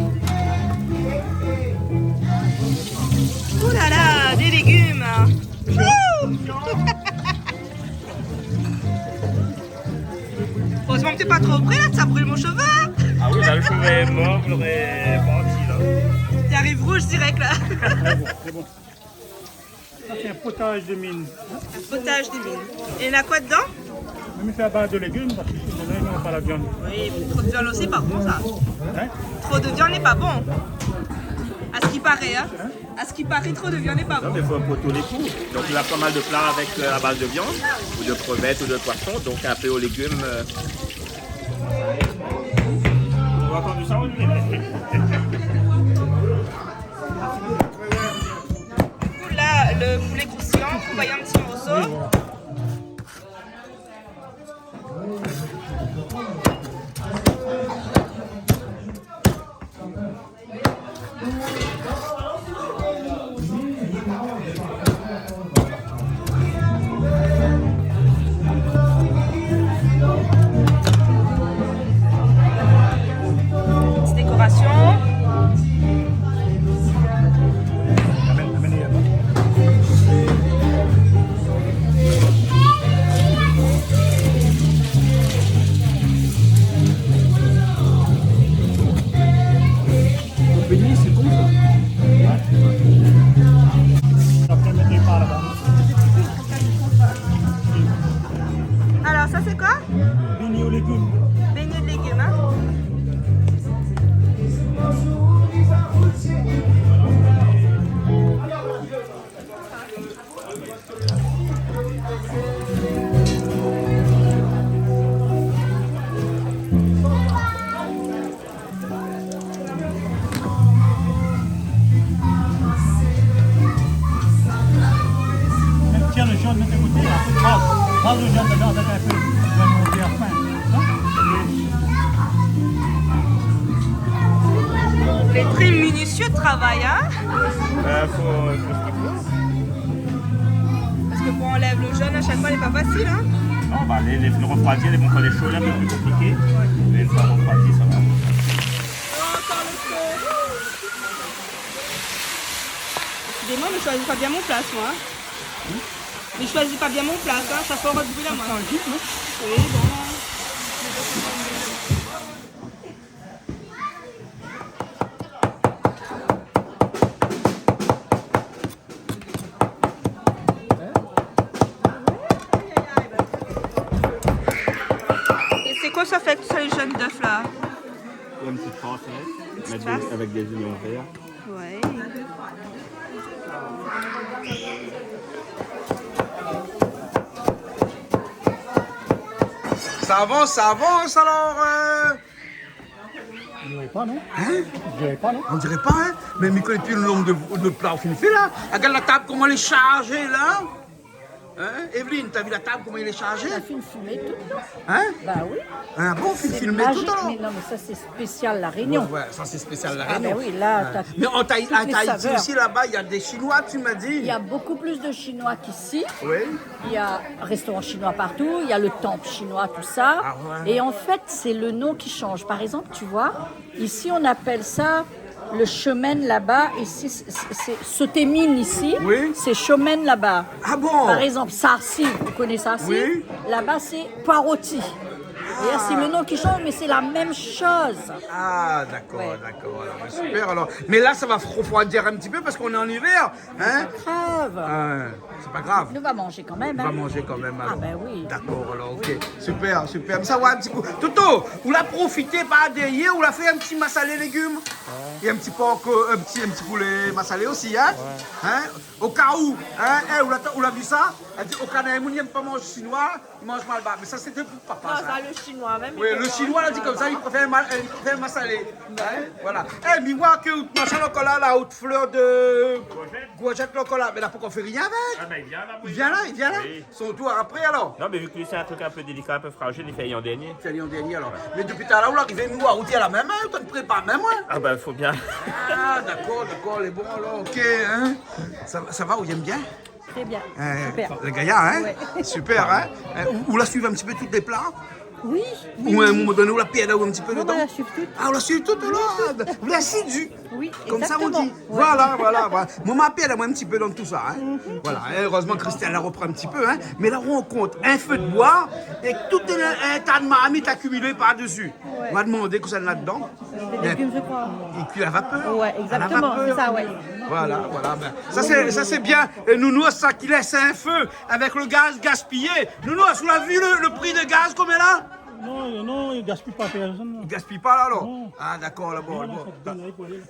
Ouh là là, des légumes. Ouh ! Heureusement que t'es pas trop près, là, ça brûle mon cheveu. Ah oui, là, le cheveu est mort, j'aurais parti, là. T'arrives rouge direct, là. C'est bon, c'est bon. Ça, c'est un potage de mine. Un potage de mine. Et il y en a quoi dedans ? Même fait à base de légumes, parce que sinon, là, il n'y aura pas la viande. Oui, mais trop de viande aussi, pas bon, ça. Hein ? Trop de viande n'est pas bon. À ce qui paraît, hein. Hein ? À ce qui paraît, trop de viande n'est pas bon. Non, mais faut un peu tous les coups. Donc, il y a pas mal de plats avec, euh, à base de viande, ou de crevettes, ou de poisson, donc un peu aux légumes, euh. On va attendre ça, on y est. Du coup, là, le poulet croustillant, on va y un petit morceau. Petite décoration. Pour béni, c'est bon, ça. Après, mettez par là-bas. Alors, ça, c'est quoi ? Beignet aux légumes. Beignet de légumes, hein ? Tiens, le jaune, mets à côté, là. Rase, rase le jaune dedans avec un peu de monté à fin. Hein ? C'est très minutieux de travail, hein ? Euh, faut, faut ce qu'il faut. Parce que pour enlever le jaune, à chaque fois, c'est pas facile, hein ? Non, bah, les, les, le refroidi, les, bon, quand les chauds, là, c'est plus compliqué. Ouais. Mais une fois refroidi, ça va. Décidément, mi shoizi pa bien mon plas, moin, hein. Mi shoizi pa bien mon plas, hein. Sa fé rod bril amoin. Sa vit, non ? Oui, bon. Et c'est quoi ça fait avec tous ces jaunes d'œufs là ? Une petite farce, ouais. Une petite farce. Avec des oignons verts. Ouais. Ça avance, ça avance alors, euh. On dirait pas, non ? Hein ? On dirait pas, non ? On dirait pas, hein ? Mais mi koné pi le nombre de, de plats ou fine fé la. Regarde la table, comment elle est chargée là. Hein, Evelyne, t'as vu la table, comment il est chargé ? La fine filmé tout, non ? Hein ? Bah oui. Ah bon, fine filmé tout, alors ? C'est magique, mais non, mais ça, c'est spécial La Réunion. Ouais, ouais, ça, c'est spécial La Réunion. Ah, ben oui, là, t'as toutes les saveurs. Mais en Thaï-, en Tahiti aussi, là-bas, il y a des Chinois, tu m'as dit. Il y a beaucoup plus de Chinois qu'ici. Oui. Il y a restaurant chinois partout, il y a le temple chinois, tout ça. Ah ouais. Et en fait, c'est le nom qui change. Par exemple, tu vois, ici, on appelle ça le chemin là-bas. Ici, c'est, c'est, c'est Sotémine ici. Oui. C'est chemin là-bas. Ah bon ? Par exemple, Sarsi, vous connaissez Sarsi ? Oui. Là-bas, c'est Poirotti. Ah. C'est le nom qui change, mais c'est la même chose. Ah, d'accord, d'accord. Ouais. Alors, super, alors. Mais là, ça va refroidir un petit peu parce qu'on est en hiver, hein ? C'est pas grave. Ah. C'est pas grave. Nou va manzé kan mèm, hein. Nou va manzé kan mèm, alor. Ah, ben oui. D'accord, alors, ok. Oui. Super, super. Sa va in ti kou. Toto, ou la profité par dèrièr, ou la fé in ti masalé légim. Ouais. É in ti pork, euh, in ti, in ti poulé masalé osi, hein. Ouais. Hein ? Au cas où, hein, eh, ou la, ou la vi sa ? Èl di, au cas où, néna moun i èm pa manzé sinoi, i manz malbar. Mé sa, sété pou papa, sa. Non, sa, le chinois mèm, i pé pa manzé malbar. Oui, le chinois, la di konmsa, i préfèr ma-, euh, i préfèr masalé. Hein ? Voilà. Eh, mi oi ke out mashin ankor la, la, out flèr de Gourzèt. Gourzèt la ankor la, mé la pankor fé rien avèk. Ah ben, i vien la, oui. I vien la, i vien la. Oui. Son tour apré, alor. Non, mé vu ke li sé in trik in pé délika, in pé frazil, li fé ali an dèrnié. Li fé ali an dèrnié, alor. Mé dopi talèr ou la arivé, nou, ou la rout la mèm, hein, ou té prépar mèm, ouais. Ah ben, fo bien. Ah, dakor, dakor, lé bon, alor, ok, hein. Sa, sa va, ou yèm bien ? Très bien. Euh, super. Lé gayar, hein ? Ouais. Super, hein ? Euh, ou, ou la suiv in ti pé tout lé pla ? Oui, oui, oui. Ou à in moman doné, ou la pèrd in ti pé dedan ? Non, mé la suiv tout. Ah, ou la suiv tout, alor. Oui. Ou lé asidu. Oui, exactement. Konmsa ou di. Ouais. Voilà, voilà, voilà. Moin, ma pèrd amoin in ti pé dan tout sa, hein. Mhm. Voilà, hein, erèzman, Christelle la repran in ti pé, hein. Mé la rankont in fé d'boi é tout in, in ta marmit akimilé par dési. Ouais. Ma demandé kosa néna ladan. Des légumes, je crois. Mé i kui a la vapèr. Ouais, exactement, c'est ça, ouais. A la vapèr. Voilà, voilà, ben, sa sé, sa sé bien. É Nounours, sa ki lès in fé avèk le gaz gaspiyé. Nounours, ou la vi le, le pri de gaz konm lé la ? Non, non, i gaspiy pa pèrsone, non. I gaspiy pa la, alor ? Non. Ah, dakor, la, bon, bon. Non, non, sa i done pou alé.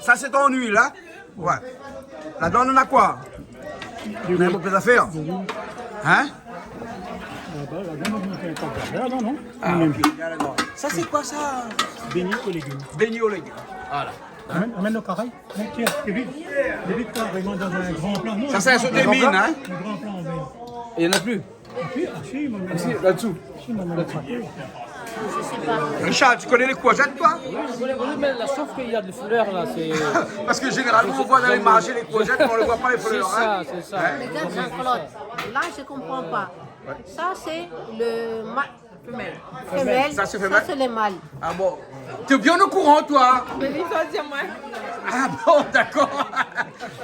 Sa, sé ton luil, hein ? Ouais. Ladan, néna koi ? Néna bonpé zafèr. Oui. Hein ? Ladan, ladan, néna bonpé zafèr, non ? Ah, ok. Sa, sé koi, sa ? Bégné o légim. Bégné o légim. Voilà. Amèn, amèn lo karay. Tiens, Kevin. Kevin, karéman dan in gran pla. Non, sa, sé in soté mine, hein ? In gran pla an vèr. Néna pli ? Ah si, ah si, moin, ah si, la-dsou. Si, moin, la-dsou. Richard, tu connais les courgettes, toi ? Oui, je connais, oui, mais là, sauf qu'il y a des fleurs, là, c'est... Parce que généralement, on voit dans les marchés les courgettes, mais on ne voit pas les fleurs, hein. C'est ça, c'est ça. Hein ? Mais regarde, Jean-Claude, là, je comprends pas. Ouais. Ça, c'est le ma-, femelle. Ça, c'est femelle ? Ça, c'est le mâle. Ah bon ? T'es bien au courant, toi ? Mais il faut dire moi. Ah bon, d'accord.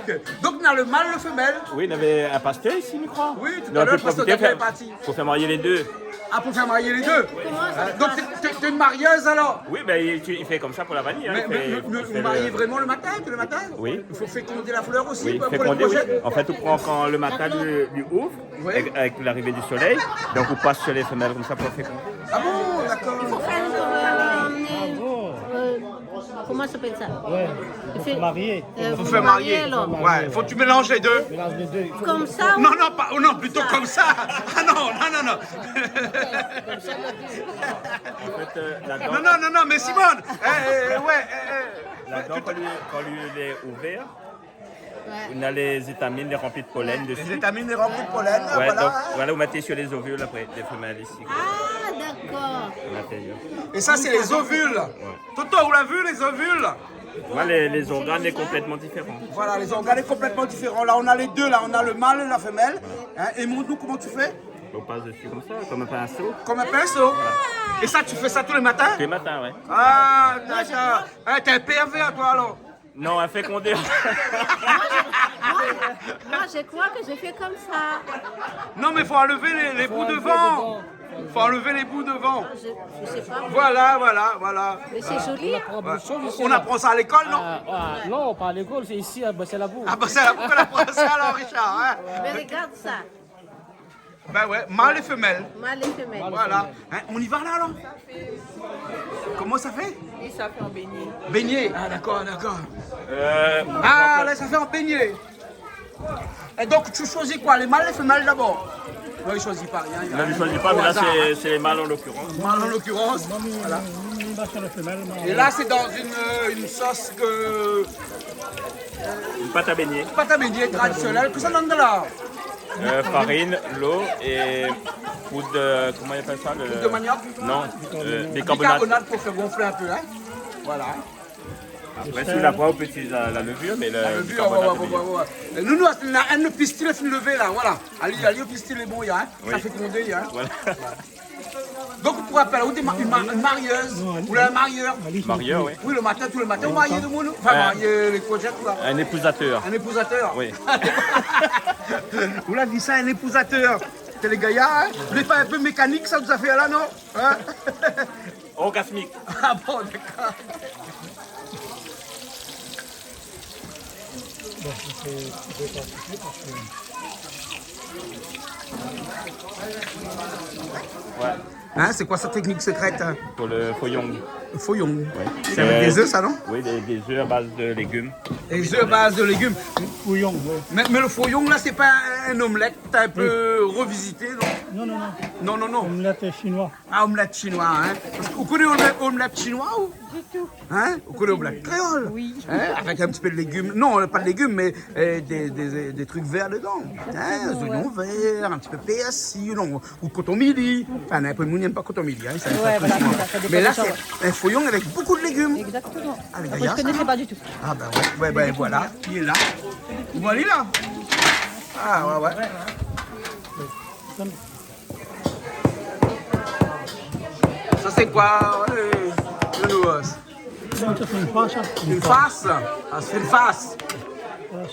Ok. Donc, on a le mâle, le femelle. Oui, il y avait un pasteur ici, je crois. Oui, tout à l'heure, le pasteur Daniel est parti. Faut faire marier les deux. Ah, pour faire marier les deux. Comment ça se passe ? Euh, donc, t'es, t'es, t'es une marieuse, alors ? Oui, ben, il, il fait comme ça pour la vanille, hein, mais, mais, mais vous vous mariez vraiment le matin, tous les matins ? Oui. Il faut féconder la fleur aussi, oui, pour, pour les courgettes. En fait, on prend quand le matin, le, le ouf, ouais, avec, avec l'arrivée du soleil, donc on passe sur les femelles comme ça pour féconder. Ah bon, d'accord. Il faut faire une, euh, euh, comment ça s'appelle ça ? Ouais. Faut marier. Euh, faut marier, alors. Ouais, faut que tu mélanges les deux. Mélange les deux. Comme ça, non, non, pas, oh non, plutôt comme ça. Ah non, non, non, non. En fait, euh, la dent... Non, non, non, non, mais Simone, eh, eh, ouais, eh, eh. La dent, quand lui, quand lui, il est ouvert, ouais, on a les étamines, les remplies de pollen dessus. Les étamines, les remplies de pollen, ouais, voilà. Donc, voilà, vous mettez sur les ovules après, des femelles ici. Ah, d'accord. À l'intérieur. Et ça, c'est les ovules. Ouais. Toto, ou la vi, les ovules ? Voilà, les, les organes est complètement différent. Voilà, les organes est complètement différent. Là, on a les deux, là, on a le mâle et la femelle. Hein, et montre-nous comment tu fais. On passe dessus comme ça, comme un pinceau. Comme un pinceau. Voilà. Et ça, tu fais ça tous les matins ? Tous les matins, ouais. Ah, d'accord. Hein, t'es un pervers, toi, alors. Non, un fécondeur. Moi, je, moi, je, moi, je crois que je fais comme ça. Non, mais faut enlever les, les bouts devant. Faut enlever les bouts devant. Ah, je, je sais pas. Voilà, voilà, voilà. Mais c'est joli, hein. On apprend beaucoup de choses ici, hein. On apprend ça à l'école, non ? Ah, ah, non, pas à l'école, c'est ici, à Bassin-Labour. À Bassin-Labour qu'on apprend ça, alors, Richard, hein ? Mais regarde ça. Ben ouais, mâle et femelle. Mâle et femelle. Voilà. Hein, on y va là, alors ? Comment ça fait ? Et ça fait un beignet. Beignet ? Ah, d'accord, d'accord. Euh, ah, donc, là, ça fait un beignet. Et donc, tu choisis quoi, les mâles, les femelles d'abord ? Non, il choisit pas rien. Non, il choisit pas, mais là, c'est, c'est les mâles en l'occurrence. Mâle en l'occurrence. Voilà. Et là, c'est dans une, euh, une sauce que... Une pâte à beignet. Pâte à beignet traditionnelle. Kosa néna ladan ? Euh, farine, l'eau et poudre de, comment ils appellent ça, le... Poudre de manioc ? Non, euh, bicarbonate. Bicarbonate pour faire gonfler un peu, hein. Voilà. Après, si ou la poin, ou pé itiliz la, la levure, mais le bicarbonate, ouais, ouais, ouais, ouais. É nou, nou, na in pistil la fine levé la, voilà. Alé, alé, pistil lé bon, ya, hein. Oui. Sa i fé grondé, hein. Voilà. Donk, pou rapèl, ou té ma-, ma-, marieuse, ou la marieur. Marieur, oui. Oui, le matin, tou le matin, ou marié demoun, ou, enfin, marié lé kourjèt, koi. Un épousateur. Un épousateur. Oui. Ou la di sa, un épousateur. Sé lé gayar, hein ? Lé pa in pé mékanik, sa, tout sa fé la, non ? Hein ? Orgasmique. Ah bon, d'accord. Bon, c'est, c'est pas compliqué parce que... Ouais. Hein, c'est quoi sa technique secrète, hein ? Pour le foyong. Le foyong. Ouais. C'est avec des œufs, ça, non ? Oui, des, des œufs à base de légumes. Des œufs à base de légumes. Foyong, ouais. Mais, mais le foyong, là, c'est pas un omelette un peu revisité, non ? Non, non, non. Non, non, non. Omelette chinois. Ah, omelette chinois, hein. Parske ou koné omelette, omelette chinois, ou ? Du tout. Hein ? Ou koné omelette créole ? Oui. Hein ? Avec un petit peu de légumes. Non, pas de légumes, mais, euh, des, des, des trucs verts dedans. Hein ? Exactement, ouais. Des oignons verts, un petit peu persil, non, ou coton mili. Enfin, na in pé moun i yèm pa coton mili, hein, ça, ça, ouais, voilà, c'est ça, ça dépend des gens, ouais. Mais là, c'est un foyong avec beaucoup de légumes. Exactement. Ah, mais après, je connaissais pas du tout. Ah, ben ouais, ouais, ben voilà, il est là. Vous voyez là ? Ah, ouais, ouais. Ça, c'est quoi, euh, le nounours ? Non, ça, c'est une farce, hein. Une farce ? Ah, c'est une farce. Voilà,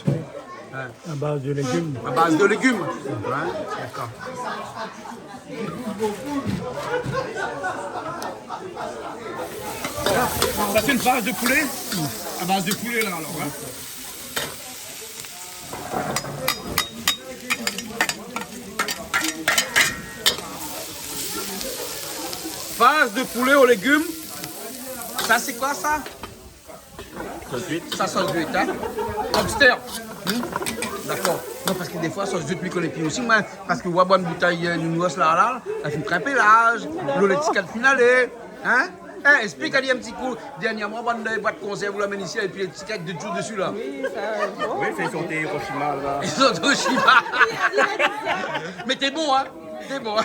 c'est à base de légumes. Ouais. À base de légumes. Ouais, d'accord. Ça, c'est une farce de poulet ? À base de poulet, là, alors, hein ? Farce de poulet aux légumes. Ça, c'est quoi, ça ? Sauce d'huître. Sa sos d'uit, hein ? Lobster. Hmm ? Dakor. Non, parske défoi, sos d'uit, mi koné pi osi, moin, parske ou oi bann boutèy, euh, nounours la, la, la fine trinpé, la, lo létikèt fine alé, hein ? Eh, esplik ali in ti kou. Dernièrman, bann, euh, boit konsèrv, ou la amenn isi, épi létikèt de tout desi, la. Oui, sa, bon. Oui, sé, i sort Hiroshima, la. I sort Hiroshima. Mé té bon, hein ? Té bon.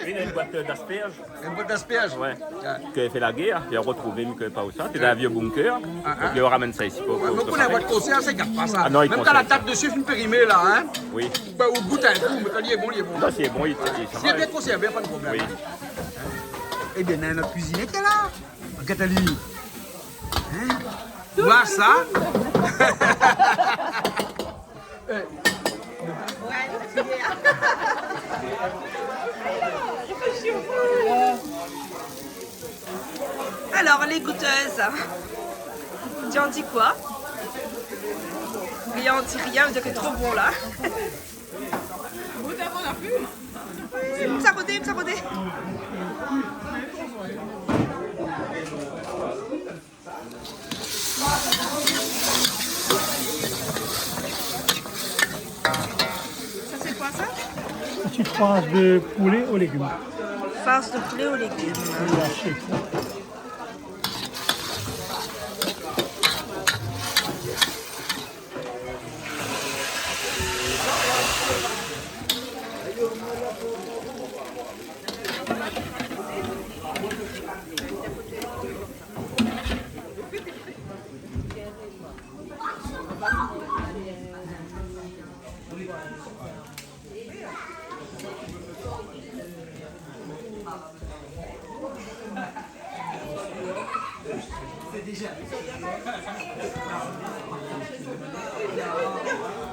Oui, néna in boit, euh, d'aspèrj. In boit d'aspèrj ? Ouais. Ouais. Ke fé la guèr, li la rotrouvé, mi koné pa ousa. Té dan in vié bunker. Ah, ah. Donk, li la ramenn sa isi pou, pou, pou préparé. Ouais, mé ou koné, in boit konsèrv, sa i gard pa sa. Ah non, i konsèrv. Mèm kan la dat desi, fine périmé la, hein. Oui. Ben, ou gout in kou, mé kan li lé bon, li lé bon. Non, si lé bon, li, li, sa va. Si lé bien konsèrvé, pa de problèm. Oui. Eh bien, néna in ot kuizinié ki lé la. Gard ali. Hein ? Voir sa. Alors, les goûteuses, tu en dis quoi ? Rien, on dit rien, on dit que c'est trop bon, là. Sa i rod, sa i rod. Ça, c'est quoi, ça ? C'est une farce de poulet aux légumes. Farce de poulet aux légumes. Haché.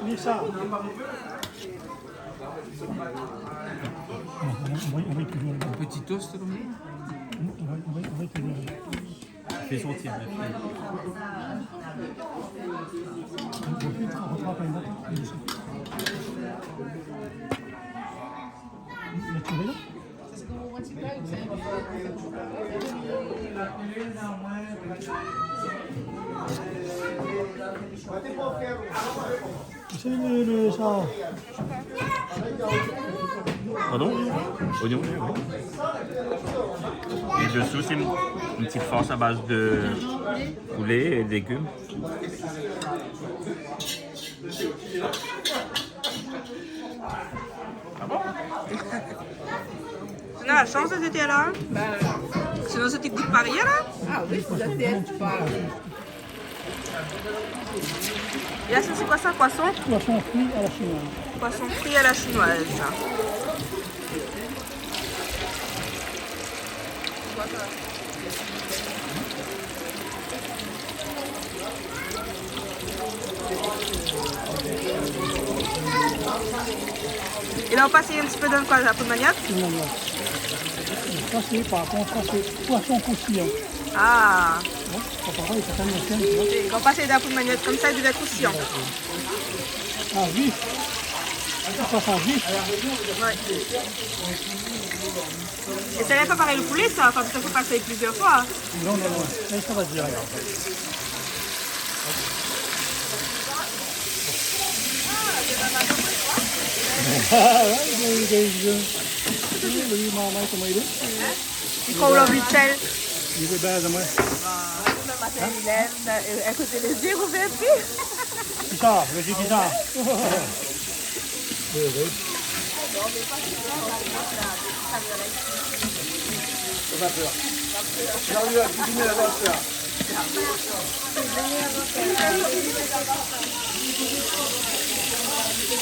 Lisa. On va, on va, on va toujours. Un petit toast, comme ça. On va, on va, on va toujours. Fais sortir, ouais. C'est le, le, ça. Pardon ? Oignon, oui. Et dessous, c'est une, une petite farce à base de poulet et de légumes. Ah bon ? Na la shans zot té la, hein ? Sinon zot té gout pa rien la. Ah oui, sé zot té pa. Et là, ça, c'est quoi ça ? Poisson ? Poisson frit à la chinoise. Poisson frit à la chinoise. Et là, on passe un petit peu dans quoi, la poudre manioc ? Poudre manioc. Ça, c'est, par contre, ça, c'est poisson croustillant. Ah. Bon, c'est pas pareil, c'est pas le même, tu vois. Et quand on passe dans la poudre manioc comme ça, il devient croustillant. Ah, vif. Ça, ça vif. Ouais. Et ça n'est pas pareil le poulet, ça, parce qu'il faut passer plusieurs fois. Non, non, non. Là, ça va direct. Ah, ouais, il est, il est, il est. Oui, oui, maman, comment il est ? Li kroi ou la anvi d'sèl. Li vé bien, moin. Ah, le matin, il lève, euh, à côté les yeux, vous faites plus. Kisa, le di kisa ? Oui, oui.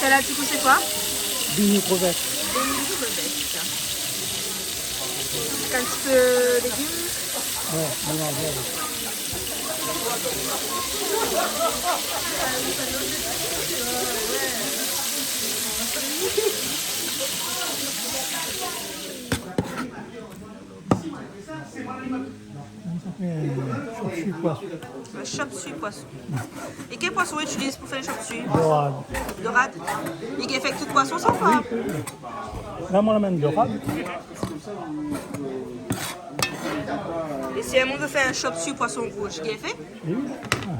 Sa la, du coup, c'est quoi ? Beignets crevettes. Beignets crevettes. Avec un petit peu légumes. Ouais, mélange, ouais. Ça fait un chop suey poisson. Un chop suey poisson. Et quel poisson on utilise pour faire le chop suey ? Dorade. Dorade. Et qui fait que tout poisson, quoi ? Oui, oui, oui. Là, moi, la même dorade. Et si un monde veut faire un chop suey poisson rouge, qui est fait ? Oui.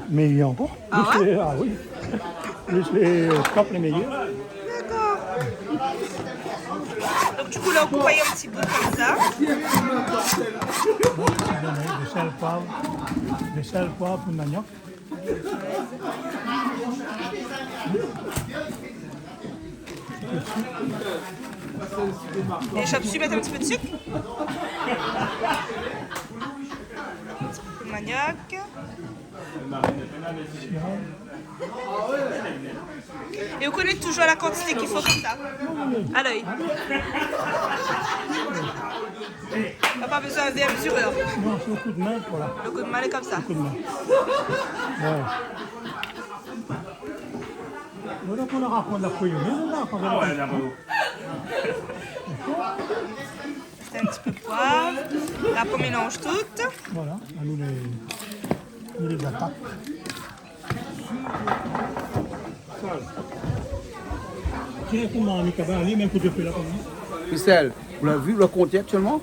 Mé i lé ankor. Ah ouais ? Lé, ah oui. Lé, euh, top, lé méyèr. D'accord. Donc, du coup, là, on coupe un petit bout comme ça. De sel, poivre. De sel, poivre pou manioc. Et chop suey, mettre un petit peu de sucre. Un petit peu de manioc. Et vous connaissez toujours la quantité qu'il faut comme ça, à l'œil. On n'a pas besoin d'un mesureur. Non, c'est au coup de main, voilà. Le coup de main, c'est comme ça. Au coup de main. Voilà. Voilà qu'on a raconté la cuisine, là, quand on a... Ah ouais, là, bravo. C'est un petit peu de poivre. Là, on mélange tout. Voilà, nou lé, nou lé atak. Tiens, koman, Mika, ben, li, mèm koté fé la, koman ? Michel, vous l'avez vu, le compteur actuellement ?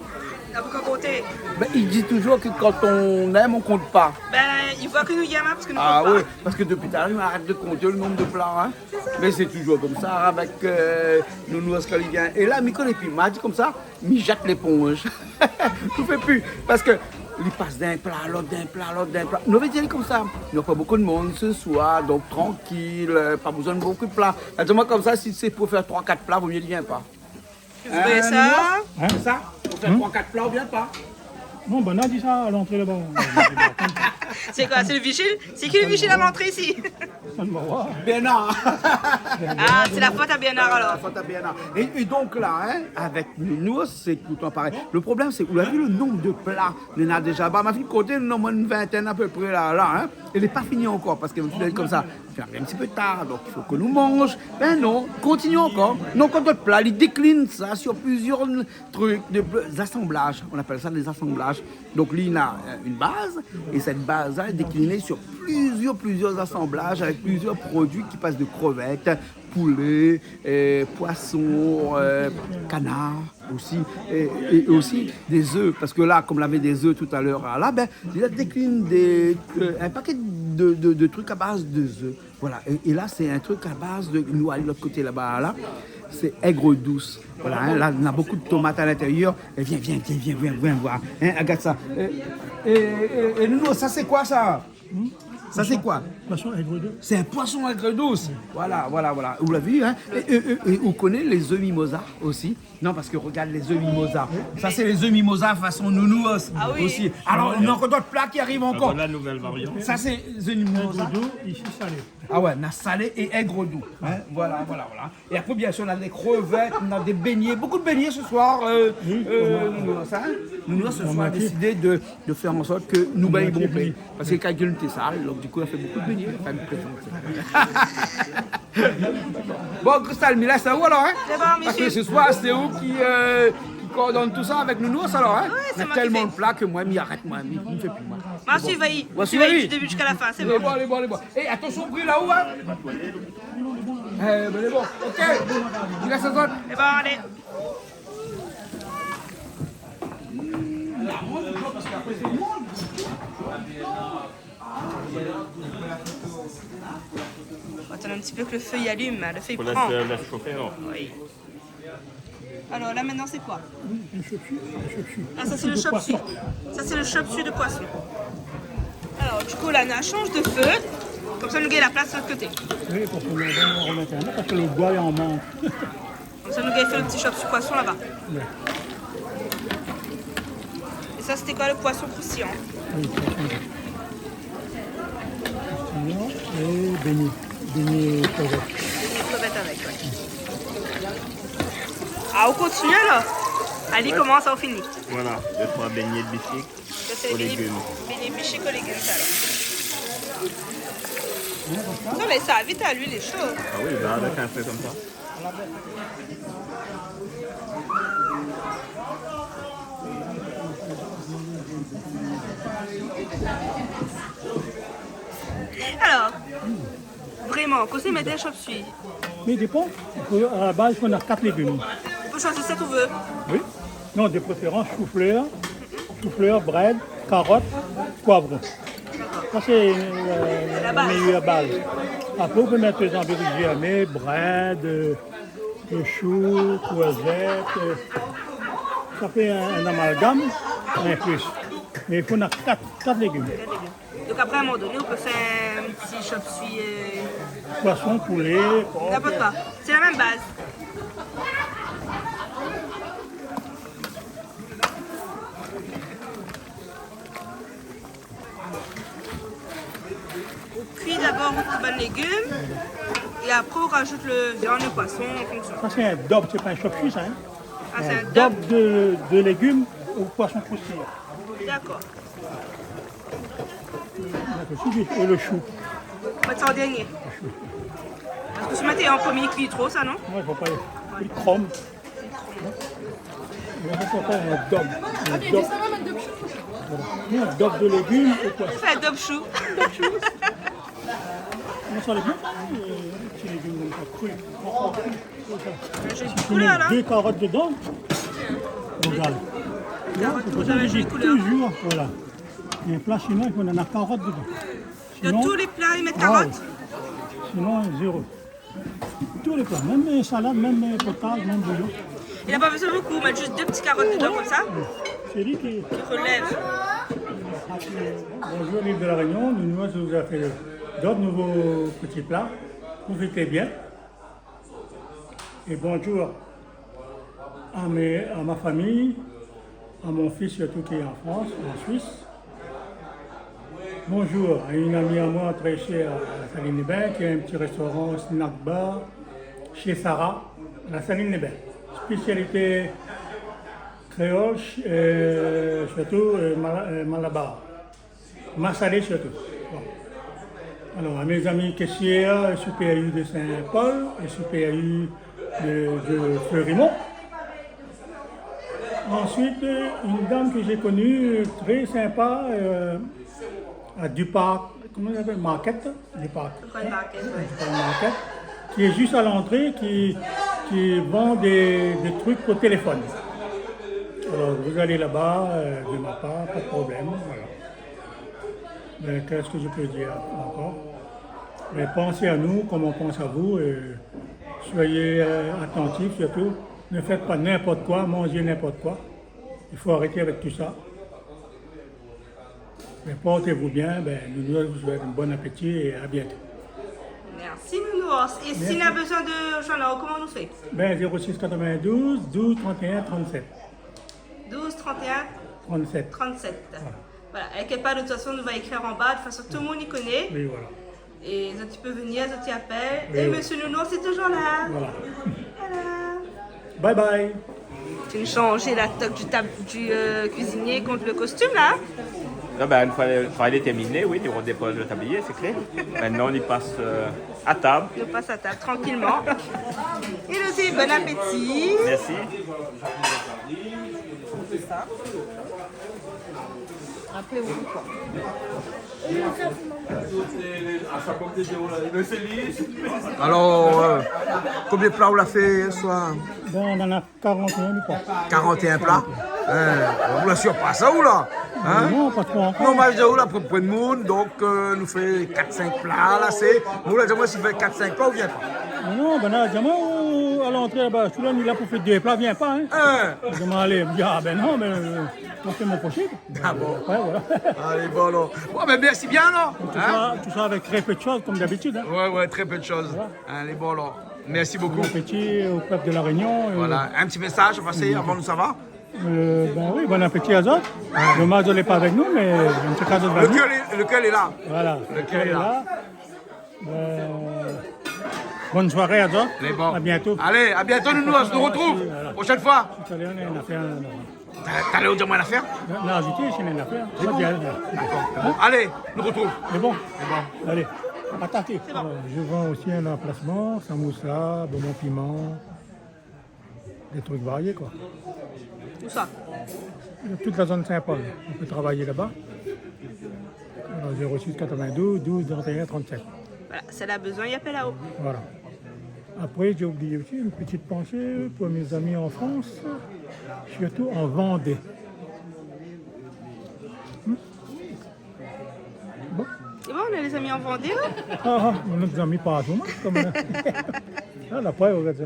Là, vous comptez. Ben, il dit toujours que quand on aime, on compte pas. Ben, il voit que nous y aimons parce que nous comptons pas. Ah oui, parce que depuis tout à l'heure, il arrête de compter le nombre de plats, hein. C'est ça. Mais c'est toujours comme ça, avec, euh, Nounours, kan li vien. É la, mi koné pi, ma di konmsa, mi jèt léponj. Mi fé pi. Parske li pas d'in pla a lot, d'in pla a lot, d'in pla. Nou vé dir konmsa, nou na pa bonpé d'moun se soir, donk trankil, euh, pa bezoin bonpé d'pla. La di amoin konmsa, si sé pou fé troi, kat pla, vo mié li vien pa. Vous voyez ça ? Hein ? Sé sa ? Pou fé troi, kat pla, ou vien pa. Non, ben, nou la di sa a lantré laba. C'est quoi ? C'est le vigile ? C'est qui le vigile à l'entrée ici ? Bernard. Ah, c'est la faute à Bernard, alors. La faute à Bernard. Et, et donc là, hein, avec Nounours, c'est tout le temps pareil. Le problème, c'est, vous l'avez vu, le nombre de plats, nou néna déza, ben, ma fine konté, nou néna omoin une vingtaine à peu près là, là, hein. Lé pa fini ankor, parske mi di konmsa, i fé in ti pé tar, donk i fo ke nou manz. Ben non, kontinié ankor. Non, kan dot pla, li dékline sa sur plusieurs trucs, de, des assemblages. On appelle ça des assemblages. Donc, li néna, euh, une base, et cette base-là est déclinée sur plusieurs, plusieurs assemblages avec plusieurs produits qui passent de crevettes, poulet, euh, poisson, euh, canard aussi, et, et aussi des œufs. Parce que là, comme on avait des œufs tout à l'heure, là, ben, il décline des, euh, un paquet de, de, de trucs à base de œufs. Voilà, et, et là, c'est un truc à base de, nou alé de l'autre côté là-bas, là, c'est aigre-douce. Voilà, hein, là, on a beaucoup de tomates à l'intérieur. Et viens, viens, viens, viens, viens, viens voir. Hein, regarde ça. Et, et, et, et Nounours, ça, c'est quoi, ça ? Hmm ? Ça, c'est quoi ? Poisson aigre douce. C'est un poisson aigre douce. Voilà, voilà, voilà. Vous l'avez vu, hein ? Et, et, et, et vous connaissez les œufs mimosa aussi ? Non, parce que regarde les œufs mimosa. Ça, c'est les œufs mimosa façon nounours aussi. Ah oui. Alors, il y a encore d'autres plats qui arrivent encore. Ah, voilà la nouvelle variante. Ça, c'est les œufs mimosa. Aigre doux, ici salé. Ah ouais, on a salé et aigre doux. Hein ? Voilà, voilà, voilà. Et après, bien sûr, on a des crevettes, on a des beignets, beaucoup de beignets ce soir. Euh, euh, Nounours, hein. Nounours, ce soir, a décidé de, de faire en sorte que nou bingn lé bonpé. Parce que kan i gingn té sal, donc du coup, on a fait beaucoup de beignets. Enfin, une plaisante. Bon, Christelle, mi lès aou alors, hein ? Parce que ce soir, c'est vous qui, euh, qui coordonne tout ça avec Nounours alors, hein ? Ouais, c'est moi qui fais. Il y a tellement de plats que moi, mi arèt, moi, mi, mi fé pi, moi. Moi, je surveille. Moi, je surveille du début jusqu'à la fin, c'est bon. Allez, bon, allez, bon, allez, bon. Eh, attention, bri là-haut, hein ? Eh ben, bon, ok. Mi lès sa sot. Eh ben, allez. On va attendre un petit peu que le feu y allume, hein, le feu y prend. Faut laisser, laisser chauffer, alors. Oui. Alors là, maintenant, c'est quoi ? Un chop suey, un chop suey. Ah, ça, c'est le chop suey. Chop suey de poisson. Ça, c'est le chop suey de poisson. Alors, du coup, là, on change de feu. Comme ça, nou gingn la place de l'autre côté. Oui, parce que le bois, il en manque. Comme ça, nou gingn fé le ti chop suey poisson là-bas. Ouais. Et ça, c'était quoi, le poisson croustillant ? Oui, poisson. Croustillant et beignet. Beignet crevette. Beignet crevette avec, ouais. Ah, on continue alors ? Ali, ouais. Comment ça, on finit ? Voilà, deux, trois beignets de bichique. Ça, c'est les beignets, beignets bichique aux légumes, ça, alors. Non, mais ça va vite, hein, l'huile est chaude. Ah oui, bah, avec un feu comme ça. Alors, vraiment, kosa i mèt dann chop suey ? Mais dépend. Faut, à la base, on a quatre légumes. On peut choisir ce qu'on veut. Oui. Non, de préférence, chou-fleur, chou-fleur, brèd, carotte, poivron. Ça, c'est, euh, la base. La meilleure base. Après, on peut mettre des ambéries germées, brèd, euh, le chou, courgette, euh, ça fait un, un amalgame en plus. Mais il faut, on a quatre, quatre légumes. Donc après, à un moment donné, on peut faire un petit chop suey, euh, poisson, poulet, porc. N'importe quoi. C'est la même base. On cuit d'abord tout bann légumes et après on rajoute le viande, le poisson en fonction. Ça, c'est un dob, c'est pas un chop suey, ça, hein. Ah, c'est un dob de, de légumes au poisson croustillant. D'accord. D'accord, si j'ai, et le chou. On va mettre ça en dernier. Parce que si on mettait en premier, il cuit trop, ça, non ? Ouais, faut pas. Ouais. Il crame. Là, on va faire un dob. Un dob. Voilà. Un dob de légumes et poisson. C'est un dob chou. Dob chou. Non, ça, les bons, euh, les petits légumes comme ça, crus. J'ai une couleur, là. Deux carottes dedans. Regarde. Carottes, c'est pour ça que je dis toujours, voilà. Il y a un plat chinois, il faut avoir carotte dedans. Dans tous les plats, ils mettent carottes. Sinon, zéro. Tous les plats, même les salades, même les potages, même bouillon. Il n'a pas besoin beaucoup, mettre juste deux petits carottes dedans comme ça. C'est lui qui relève. Bonjour l'île de la Réunion, Nounours vous a fait d'autres nouveaux petits plats. Profitez bien. Et bonjour à mes, à ma famille, à mon fils surtout qui est en France, en Suisse. Bonjour à une amie à moi très chère à la Saline-les-Bains, qui a un petit restaurant, snack bar, chez Sarah, à la Saline-les-Bains. Spécialité créole, ch-, euh, surtout, euh, mala-, euh, malabar. Massalé surtout. Bon. Alors, à mes amis caissières, S U P A U de Saint-Paul, S U P A U de, de Fleurimont. Ensuite, euh, une dame que j'ai connue, euh, très sympa, euh, à Duparc, comment on appelle, Market, Duparc. Duparc Market, ouais. Duparc Market, qui est juste à l'entrée, qui, qui vend des, des trucs pour téléphone. Alors, vous allez là-bas, euh, de ma part, pas de problème, voilà. Mais qu'est-ce que je peux dire encore ? Mais pensez à nous comme on pense à vous et soyez, euh, attentifs surtout. Ne faites pas n'importe quoi, mangez n'importe quoi. Il faut arrêter avec tout ça. Mé portez-vous bien, bin, nou, nou souèt in bon apéti é à bientôt. Merci, Nounours. É si nou la bezoin de joindre, koman nou fé ? Bin, zéro six quatre-vingt-douze, douze trente et un trente-sept. Douze trente et un trente-sept. Trente-sept. Voilà. Voilà. Inkièt pa, de tout fason, nou va ékrir anba. De tout fason, tout le moun i koné. Oui, voilà. É zot i pé vnir, zot i apèl. Oui, oui. É Monsieur Nounours lé toujour la. Voilà. Voilà. Bye bye. Ou la shanj la tok du tab-, du, euh, kuizinié kont le kostim la ? Non, bin, une fois le travail est terminé, oui, on dépose le tablier, c'est clair. Maintenant, on y passe, euh, à table. Nou pas a tab, trankilman. É nou di bon apéti. Merci. Apré, oui, koi. Alor, euh, konbien pla ou la fé yèr soir ? Bin, nou néna quarante et un, mi kroi. Quarante et un pla ? Hein, ou la surpas sa ou la ? Hein ? Non, pa tro ankor. Non, mé ou la pran, pran moun, donk, euh, nou fé kat, sink pla la, sé, mé ou la di amoin, si fé kat, sink pla, ou vien pa. Non, bin, la di amoin, ou, a lantré laba, sou la, ni la pou fé dé pla, vien pa, hein. Hein ? Di amoin, alé, mi di, ah, bin non, mé, euh, Donk, sé mon posib. Ah bon ? Ouais, voilà. Alé, bon, alor. Bon, bin, mèrsi bien, alor. Tout sa, tout sa avèk trè pé de shoz, konm dabitid, hein. Ouais, ouais, trè pé de shoz. Voilà. Alé, bon, alor. Mèrsi bokou. Bon apéti au peuple de La Réunion, euh. Voilà. In ti mésaz a pasé avan nou sava ? Euh, bin oui, bon apéti azot. Ouais. Domaz zot lé pa avèk nou, mé an tou ka zot va vnir. Le kèr lé, le kèr lé la. Voilà. Le kèr lé la. Euh, bonne soirée à toi. Lé bon. À bientôt. Alé, à bientôt, Nounours, nou retrouv. Voilà. Prochaine fois. Talèr, nou néna in afèr, la. Ta-, talèr ou di amoin in afèr ? Non, non, ajouté, sé in afèr. Lé bon. Dakor. Alé, nou retrouv. Lé bon. Lé bon. Alé, atak. Euh, je vends aussi un emplacement, samoussa, bonbon piment. Des trucs variés, quoi. Ousa ? Toute la zone Saint-Paul, on peut travailler là-bas. Alors, zéro six quatre-vingt-douze, douze trente et un trente-sept. Voilà, si la bezoin, i apèl aou. Voilà. Après, j'ai oublié aussi une petite pensée pour mes amis en France, surtout en Vendée. Hmm ? Bon. É bon, nou néna lé zami an Vandé, hein ? Ah, ah, nou néna dé zami partou, hein, konm, euh, ah, la prèv, regard sa.